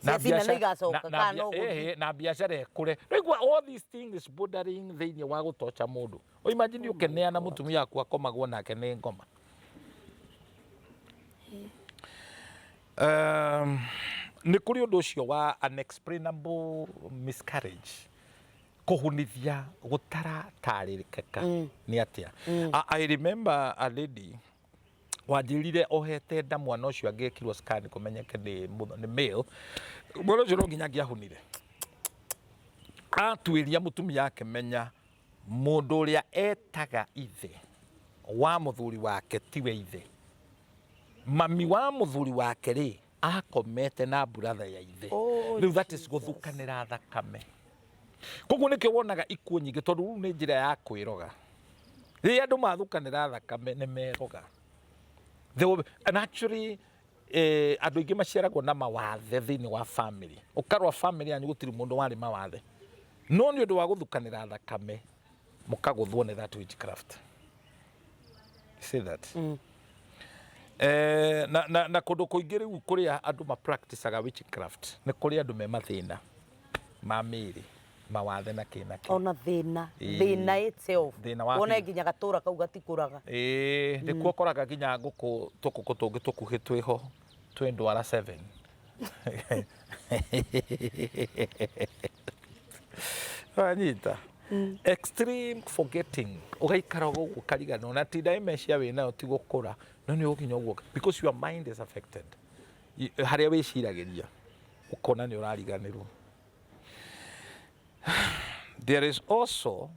Ciacina nĩ igacoka, kana no gũthiĩ. Na biacara ĩkũre. Rĩu all these things bordering thĩinĩ wa gũtocha mũndũ. O imagine ũkĩneana mũtumia waku akomagwo nake nĩ ngoma. Nĩ kũrĩ ũndũ ũcio wa unexplainable miscarriage, kũhunithia gũtaratarĩrĩkĩka nĩ atĩa. I remember a lady wanjĩrire ohete nda, mwana ũcio angĩekirwo scan kũmenyeke nĩ male, mwana ũcio no nginya angĩahunire. Atuĩria mũtumia akĩmenya mũndũ ũrĩa etaga ithe wa mũthuri wake tiwe ithe. Mami wa mũthuri wake rĩ, akomete na brother ya ithe. Oh, Rĩu that is gũthukanĩra thakame. Koguo nĩkĩo wonaga ikuũ nyingĩ, tondũ rĩu nĩ njĩra ya kwĩroga. Rĩrĩa andũ mathukanĩra thakame nĩ meroga. And actually andũ aingĩ maciaragwo na mawathe thĩinĩ wa family. Ũkarora family yanyu gũtirĩ mũndũ warĩ mawathe, no nĩ ũndũ wa gũthukanĩra thakame mũkagũthwo nĩ that witchcraft. You see that? Na kũndũ kũingĩ rĩu kũrĩa andũ ma practiceaga witchcraft nĩ kũrĩ andũ me mathĩna ma mĩĩrĩ, mawathe na kĩ na kĩ. Ona thĩna. Thĩna itself. Thĩna wa wone biũ. Nginya gatũra kau gatikũraga. Ĩĩ, nĩkuo ũkoraga nginya ngũkũ, tũkũkũ tũngĩ tũkuhĩ twĩho twĩ ndwara 7. Wanyita extreme forgetting, ũgaikara ũguo ũkariganĩrwo na ti dementia wĩ nayo, ti gũkũra, no nĩ ũgũkinya ũguo because your mind is affected. Harĩa wĩciragĩria ũkona nĩ ũrariganĩrwo. There is also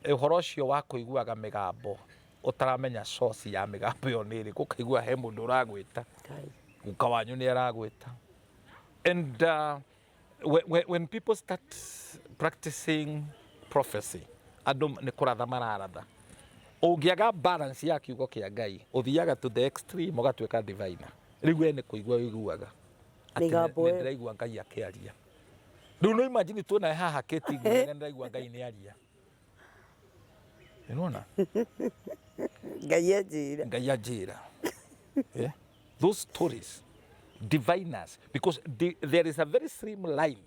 ũhoro ũcio wa kũiguaga mĩgambo ũtaramenya source ya mĩgambo ĩyo nĩ ĩrĩkũ, ũkaigua he mũndũ ũragwĩta. Ngai. Guka wanyu nĩ aragwĩta. And when people start practicing prophecy, andũ nĩ kũratha mararatha, ũngĩaga balance ya kiugo kĩa Ngai, ũthiaga to the extreme, ũgatuĩka diviner. Rĩu we nĩ kũigua ũiguaga atĩ Mĩgambo nĩ ĩyo. Ndĩraigua Ngai akĩaria rĩu. No imagine tuona haha Kate nguga ndĩraigua Ngai nĩ aria. Nĩwona? Ngai anjĩra. Ngai anjĩra. Yeah? Those stories, diviners, because there is a very slim line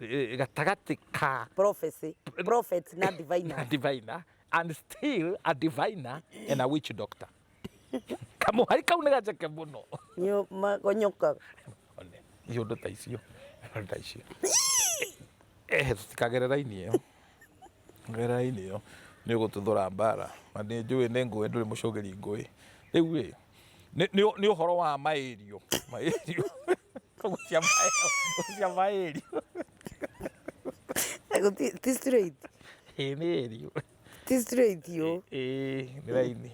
gatagatĩ ka prophecy, prophet na diviner. Diviner and still a diviner and a witch doctor. Kamũhari kau nĩ gaceke mũno. Nĩ magonyokaga. One, iũndũ ta icio, ũndũ ta icio, tũtikagerera raini ĩyo, gerera raini ĩyo nĩ ũgũtuthũra mbara, na nĩ njũĩ nĩ ngũĩ, ndũrĩ mũcũgĩri ngũĩ. Rĩu rĩ, nĩ ũhoro wa maĩrio, maĩrio gũcia maĩrio. Ti straight. Ĩ nĩ ĩrio. Ti straight yo. Ĩĩ, nĩ raini.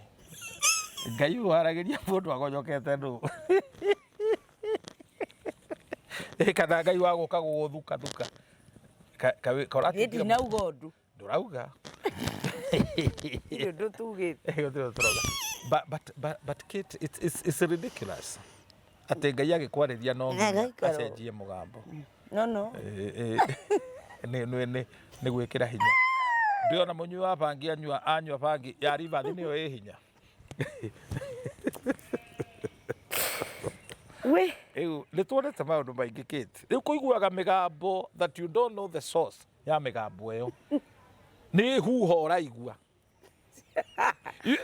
Ngai ũyũ waragĩria mũndũ agonyokete nũ? Ĩ, kana Ngai wa gũka gũgũthukathuka? Niĩ ndinauga ũndũ. Ndũrauga. Ndirĩ ũndũ tugĩte. Gũtirĩ tũrauga. But Kate, it's ridiculous atĩ Ngai agĩkwarĩria no nginya Agaikara ũũ. acenjie mũgambo. No. Ĩ, ĩ, nĩ gwĩkĩra hinya. Ndĩona mũnyui wa bangi anyua bangi ya ribathi nĩyo ĩ hinya. We. Rĩu nĩ tuonete maũndũ maingĩ, Kate. Rĩu kũiguaga mĩgambo that you don't know the source ya mĩgambo ĩyo, nĩ huho ũraigua.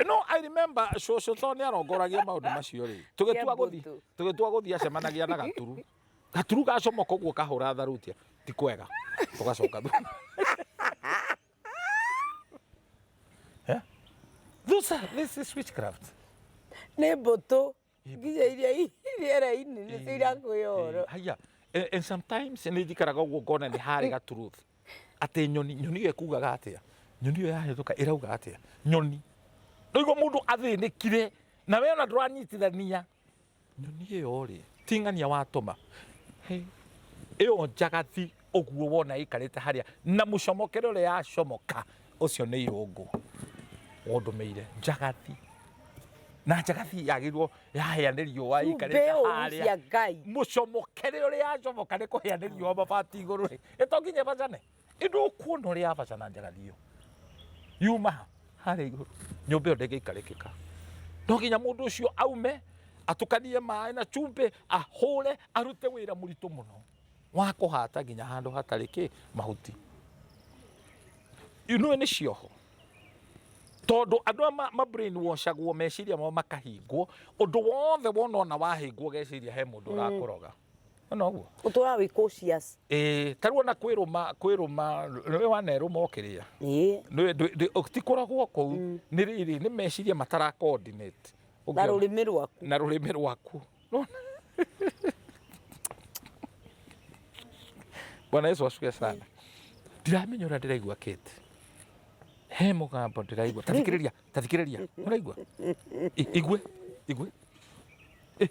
No I remember cũcũ to nĩ arongoragia maũndũ macio rĩ, tũgĩtua gũthi Kĩambũtũ. Tũgĩtua gũthiĩ acemanagia na gaturu, gaturu gacomoka ũguo kahũra tharutia ti kwega, tũgacoka thutha. Yeah? This is witchcraft. Nĩ mbũtũ nginya iria i rĩera-inĩ nĩcio irakũhe ũhoro. Haya, and sometimes nĩ njikaraga ũguo ngona nĩ harĩ gaturuth atĩ nyoni ĩyo ĩkugaga atĩa, nyoni ĩyo yahĩtũka ĩrauga atĩa, nyoni rĩu mũndũ athĩnĩkire na we ona ndũranyitithania nyoni ĩyo rĩ ti ng'ania watũma. Hey, ĩyo njagathi ũguo wona ĩikarĩte harĩa na mũcomokere ũrĩa yacomoka, ũcio nĩ irũngũ wondũmĩire njagathi, na njagathi yagĩrĩirwo yahĩa nĩ riũa ĩikarĩte Mbeũ harĩa cia Ngai. Mũcomokere ũrĩa yacomoka nĩ kũhĩa nĩ riũa mabati igũrũ rĩ, ĩto nginya ĩbacane, ĩndũ ũkuona ũrĩa yabacana njagathi ĩyo yuma ha harĩa igũrũ, nyũmba ĩyo ndĩngĩikarĩkĩka. No nginya mũndũ ũcio aume atukanie maĩ na cumbĩ, ahũre, arute wĩra mũritũ mũno wa kũhata nginya handũ hatarĩ kĩ mahuti. Inũĩ nĩ cioho. Tondũ andũ aya ma brainwashagwo, meciria mao makahingwo, ũndũ wothe wona ona wahĩngwo ũgeciria he mũndũ ũrakũroga. Nĩwona ũguo? Ũtũraga wĩ cautious. Ĩĩ, ta rĩu ona kwĩrũma, kwĩrũma, nĩũĩ wanerũma ũkĩrĩa? Ĩĩ. Nĩũĩ ti kũrogwo kũu, nĩ rĩrĩ, nĩ meciria matara coordinate. Na rũrĩmĩ rwaku. Na rũrĩmĩ rwaku. Bwana Yesu asifiwe sana. Ndiramenya ũrĩa ndĩraigua Kate. He mũgambo ndĩraigua. Ta thikĩrĩria, ta thikĩrĩria. Ũraigua? Igue, igue. Eh,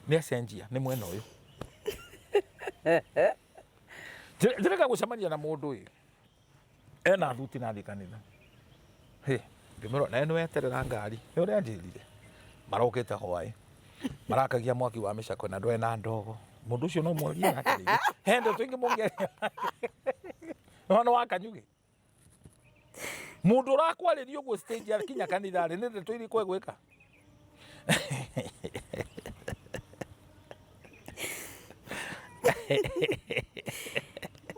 nĩ acenjia, nĩ mwena ũyũ. Njĩrĩga gũcemania na mũndũ ĩ. Ena thuti na athiĩ kanitha. Hĩ, ngĩmwĩra nawe nĩ weterera ngari. Nĩ ũrĩa anjĩrire. Marokĩte hwaĩ. Marakagia mwaki wa mĩcakwe na ndwarĩ na ndogo. Mũndũ ũcio no mwarie nake rĩngĩ. He ndeto ingĩ mũngĩaria. Nĩ wa kanyugĩ. Mũndũ ũrakwarĩria ũguo stage akinya kanitha rĩ, nĩ ndeto irĩkũ egwĩka?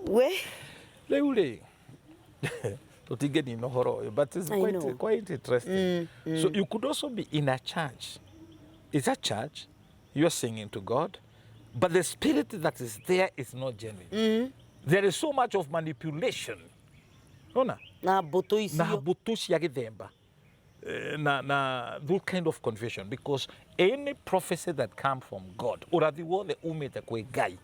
We. Rĩu rĩ, tũtingĩnina ũhoro ũyũ, but it's I quite, know. quite interesting. So you could also be in a church. It's a church, you are singing to God, but the spirit that is there is not genuine. There is so much of manipulation. Ona? Na mbũtũ Na icio. mbũtũ cia gĩthemba. Na that kind of confusion, because any prophecy that come from God, ũrathi wothe umĩte kwĩ Ngai,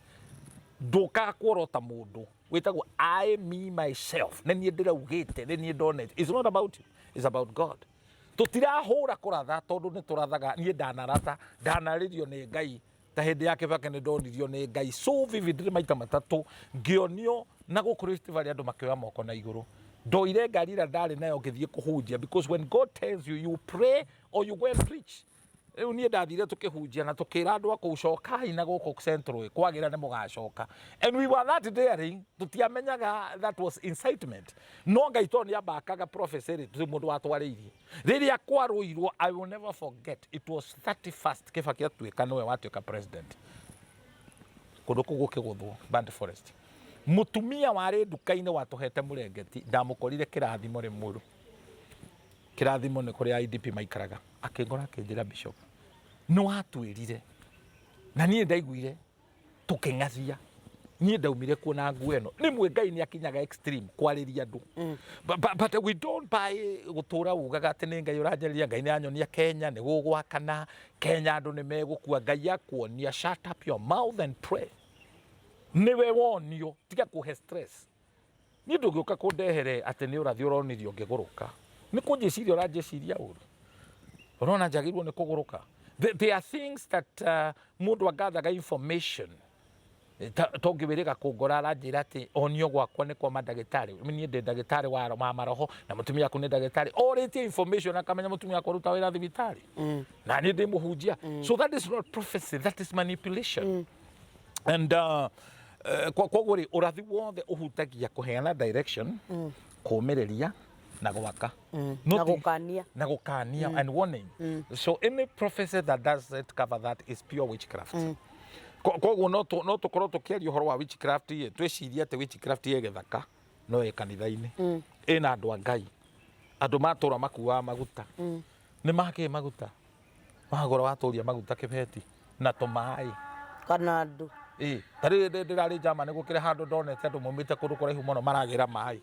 ndũkaga kuorota mũndũ wĩtagwo I, me, myself, nĩ niĩ ndĩraugĩte, nĩ niĩ ndonete. It's not about you, it's about God. Tũtirahũra kũratha tondũ nĩ tũrathaga. Niĩ ndanaratha, ndanarĩrio nĩ Ngai ta hĩndĩ ya Kĩbake, nĩ ndonirio nĩ Ngai so vividly maita matatũ, ngĩonio na gũkũ Rift Valley andũ makĩoya moko na igũrũ. Ndoire ngari ĩrĩa ndarĩ nayo ngĩthiĩ kũhunjia, because when God tells you, you pray or you go and preach. Rĩu niĩ ndathire tũkĩhunjia na tũkĩra andũ a kũu, cokai na gũkũ Central, kwagĩra nĩ mũgacoka. And we were that daring, tũtiamenyaga that was incitement. No Ngai tondũ nĩ ambakaga prophecy rĩ, tũtirĩ mũndũ watwarĩirie. Rĩrĩa kwarũirwo, I will never forget, it was 31st Kĩbaki atuĩka nĩwe watuĩka president. Kũndũ kũu gũkĩgũthwo, Burnt Forest. Mũtumia warĩ nduka-inĩ watũhete mũrengeti, ndamũkorire kĩrathimo Rĩmuru. Kĩrathimo nĩ kũrĩa IDP maikaraga. Akĩngora akĩnjĩra, Bishop, nĩ watwĩrire. Na niĩ ndaiguire tũkĩng'athia. Niĩ ndaumire kuo na nguo ĩno. Rĩmwe Ngai nĩ akinyaga extreme kwarĩria andũ. But we don't buy gũtũra ugaga atĩ nĩ Ngai ũranjarĩria, Ngai nĩ anyonia Kenya nĩ gũgwakana, Kenya andũ nĩ megũkua. Ngai akuonia, shut up your mouth and pray. Nĩwe wonio, tiga kũhe stress. Niĩ ndũngĩũka kũndehere atĩ nĩ ũrathi ũronirio ngĩgũrũka. Nĩ kũnjĩciria ũranjĩciria ũru. Ũrona njagĩrĩirwo nĩ kũgũrũka. There are things that mũndũ angathaga information. To ngĩwĩrĩga kũngora aranjĩra atĩ onio gwakwa nĩ kwa mandagĩtarĩ. Niĩ ndĩ ndagĩtarĩ wa maroho na mũtumia waku nĩ ndagĩtarĩ. Orĩtie information akamenya mũtumia wakwa aruta wĩra thibitarĩ. Na niĩ ndĩ mũhunjia. So that is not prophecy, that is manipulation. And koguo rĩ, ũrathi wothe ũhutagia kũheana direction, kũũmĩrĩria na gwaka. Na gũkania. Na gũkania and warning. So any prophecy that doesn't cover that is pure witchcraft. Koguo no tũkorwo tũkĩaria ũhoro wa witchcraft ĩ, twĩcirie atĩ witchcraft ĩ gĩthaka, no ĩ kanitha-inĩ. Ĩna andũ a Ngai. Andũ matũra makuaga maguta. Nĩ makĩ maguta? Wagũra watũria maguta kĩbeti na tũmaĩ. Kana andũ. Ĩ, ta rĩu ndĩrarĩ Germany, gũkĩrĩ handũ ndonete andũ maumĩte kũndũ kũraihu mũno maragĩra maĩ.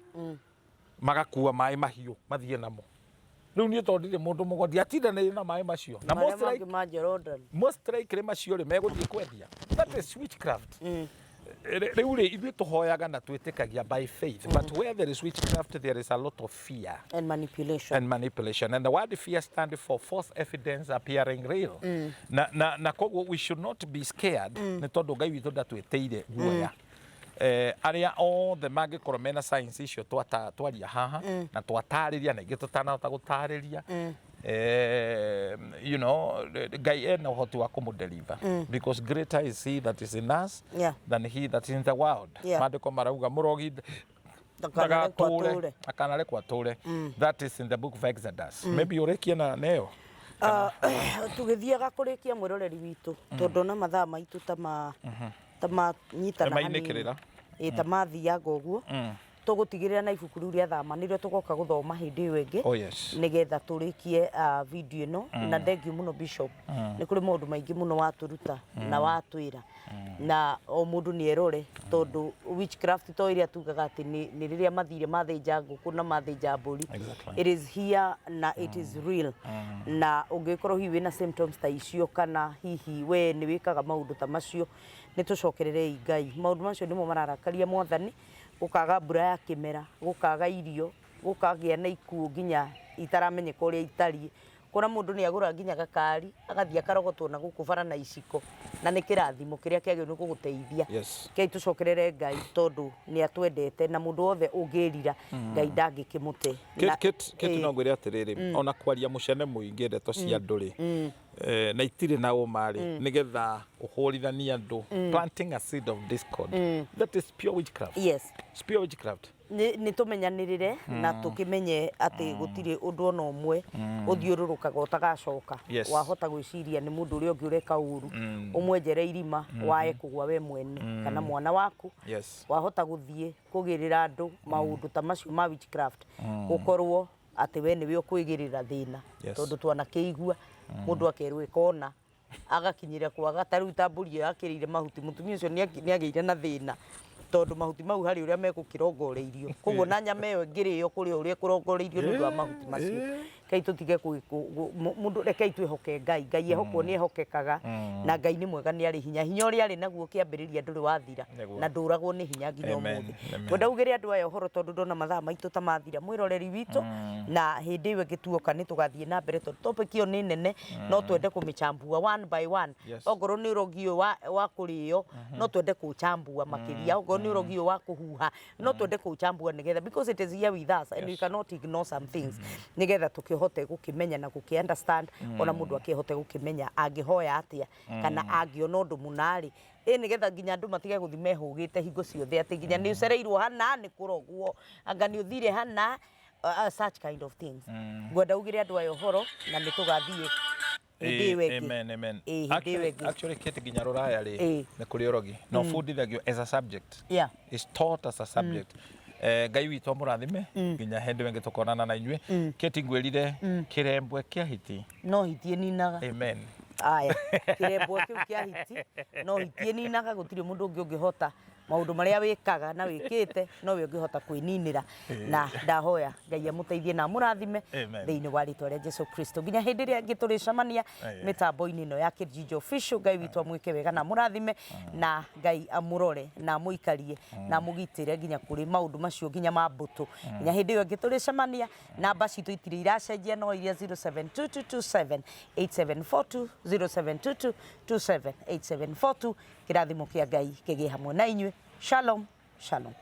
Magakua maĩ mahiũ mathiĩ namo. Rĩu niĩ tondũ ndirĩ mũndũ mũgo, ndiatindanĩire na maĩ macio. Na Marĩa mangĩ ma Jordan. most likely macio rĩ, megũthiĩ kwendia. That is witchcraft. Rĩu rĩ, ithuĩ tũhoyaga na twĩtĩkagia by faith. But where there is witchcraft, there is a lot of fear. And manipulation. And manipulation. And the word fear stands for false evidence appearing real. Na koguo we should not be scared. Nĩ tondũ Ngai witũ ndatwĩtĩire guoya. Arĩa othe mangĩkorwo mena science icio twaria haha, na twatarĩria, na ingĩ tũtanahota gũtarĩria. Ngai ena ũhoti wa kũmũdeliver. Because greater is he that is in us than he that is in the world. Maandĩko marauga mũrogi Ndakanarekwo atũre. Ndakanarekwo atũre. That is in the book of Exodus. Maybe ũrĩkie na neo. Tũgĩthiaga kũrĩkia mwĩroreri witũ, tondũ ona mathaa maitũ ta ma ta manyitana Nĩ mainĩkĩrĩra. hanini. Ĩ, ta mathianga ũguo. Tũgũtigĩrĩra na ibuku rĩu rĩa Thama nĩrĩo tũgoka gũthoma hĩndĩ ĩyo ĩngĩ. Oh yes. Nĩgetha tũrĩkie video ĩno. Na thengiũ mũno, Bishop, nĩ kũrĩ maũndũ maingĩ mũno watũruta na watwĩra, na o mũndũ nĩ erore, tondũ witchcraft to ĩrĩa tugaga atĩ nĩ rĩrĩa mathire mathĩnja ngũkũ na mathĩnja mbũri. It is here na it is real, na ũngĩkorwo hihi wĩna symptoms ta icio kana hihi we nĩ wĩkaga maũndũ ta macio, nĩ tũcokererei Ngai. Maũndũ macio nĩmo mararakaria Mwathani, gũkaga mbura ya kĩmera, gũkaga irio, gũkagĩa na ikuũ nginya itaramenyeka ũrĩa itariĩ. Kũna mũndũ nĩ agũra nginya gakari agathiĩ akarogotwo na gũkũ bara na iciko, na nĩ kĩrathimo kĩrĩa kĩagĩrĩirwo nĩ gũgũteithia. Kei tũcokerere Ngai, tondũ nĩ atwendete, na mũndũ wothe ũngĩrira, Ngai ndangĩkĩmũte. Kate, no ngwĩre atĩrĩrĩ, ona kwaria mũcene mũingĩ ndeto cia andũ rĩ, na itirĩ na ũma rĩ, nĩgetha ũhũrithanie andũ, planting a seed of discord, that is pure witchcraft. It's pure witchcraft. Nĩ tũmenyanĩrĩre na tũkĩmenye atĩ gũtirĩ ũndũ ona ũmwe ũthiũrũrũkaga ũtagacoka. Wahota gwĩciria nĩ mũndũ ũrĩa ũngĩ ũreka ũru, ũmwenjere irima wae kũgwa we mwene kana mwana waku. Wahota gũthiĩ kũgĩrĩra andũ maũndũ ta macio ma witchcraft, gũkorwo atĩ we nĩwe ũkwĩgĩrĩra thĩna. Tondũ twanakĩigua mũndũ akerwo ĩkona agakinyĩra kwaga, ta rĩu ta mbũri ĩyo yakĩrĩire mahuti, mũtumia ũcio nĩ agĩire na thĩna, tondũ mahuti mau harĩ ũrĩa megũkĩrongoreirio, koguo na nyama ĩyo ĩngĩrĩo kũrĩ ũrĩa ĩkũrongoreirio nĩ ũndũ wa mahuti macio. Rekei tũtige mũndũ, rekei twĩhoke Ngai. Ngai ehokwo nĩ ehokekaga, na Ngai nĩ mwega, nĩ arĩ hinya. Hinya ũrĩa arĩ naguo kĩambĩrĩria ndũrĩ wathira. Na ndũragwo nĩ hinya nginya Amen. ũmũthĩ. Amen. Ngwenda ugĩre andũ aya ũhoro, tondũ ndona mathaa maitũ ta mathira, mwĩroreri witũ, na hĩndĩ ĩyo ĩngĩ tuoka nĩ tũgathiĩ na mbere, tondũ topic ĩyo nĩ nene, no twende kũmĩchambua one by one. Ongorwo nĩ ũrogi ũyũ wa kũrĩo, no twende kũchambua makĩria. Ongorwo nĩ ũrogi ũyũ wa kũhuha, no twende kũchambua, nĩgetha, because it is here with us and we cannot ignore some things, nĩgetha tũkĩhote gũkĩmenya na gũkĩ understand, ona mũndũ akĩhote gũkĩmenya angĩhoya atĩa kana angĩona ũndũ mũna-rĩ, ĩ nĩgetha nginya andũ matige gũthiĩ mehũgĩte hingo ciothe atĩ nginya nĩ ũcereirwo hana nĩ kũrogwo, anga nĩ ũthire hana, such kind of things. Ngwenda ugĩre andũ aya ũhoro na nĩ tũgathiĩ hĩndĩ ĩyo ĩngĩ. Amen, amen. Ĩ, hĩndĩ ĩyo ĩngĩ. Actually, Kate, nginya rũraya rĩ, nĩ kũrĩ ũrogi na ũbundithagio as a subject. Is taught as a subject. Ngai witũ amũrathime nginya hĩndĩ ĩyo ĩngĩ tũkonana na inyuĩ. Kate, ngwĩrire kĩrembwe kĩa hiti no hiti ĩninaga. Amen. Aya, kĩrembwe kĩu kĩa hiti no hiti ĩninaga. Gũtirĩ mũndũ ũngĩ ũngĩhota maũndũ marĩa wĩkaga na wĩkĩte, no we ũngĩhota kwĩninĩra. Na ndahoya Ngai amũteithie na amũrathime Amen. thĩinĩ wa rĩtwa rĩa Jesu Kristo, nginya hĩndĩ ĩrĩa ĩngĩ tũrĩcemania mĩtambo-inĩ ĩno ya Kijiji Official. Ngai witũ amwĩke wega na amũrathime, na Ngai amũrore na amũikarie na amũgitĩre nginya kũrĩ maũndũ macio nginya ma mbũtũ. Nginya hĩndĩ ĩyo ĩngĩ tũrĩcemania, namba citũ itirĩ iracenjia, no iria 072227 8742, 072227 8742. Kĩrathimo kĩa Ngai kĩgĩe hamwe na inyuĩ. Shalom, shalom.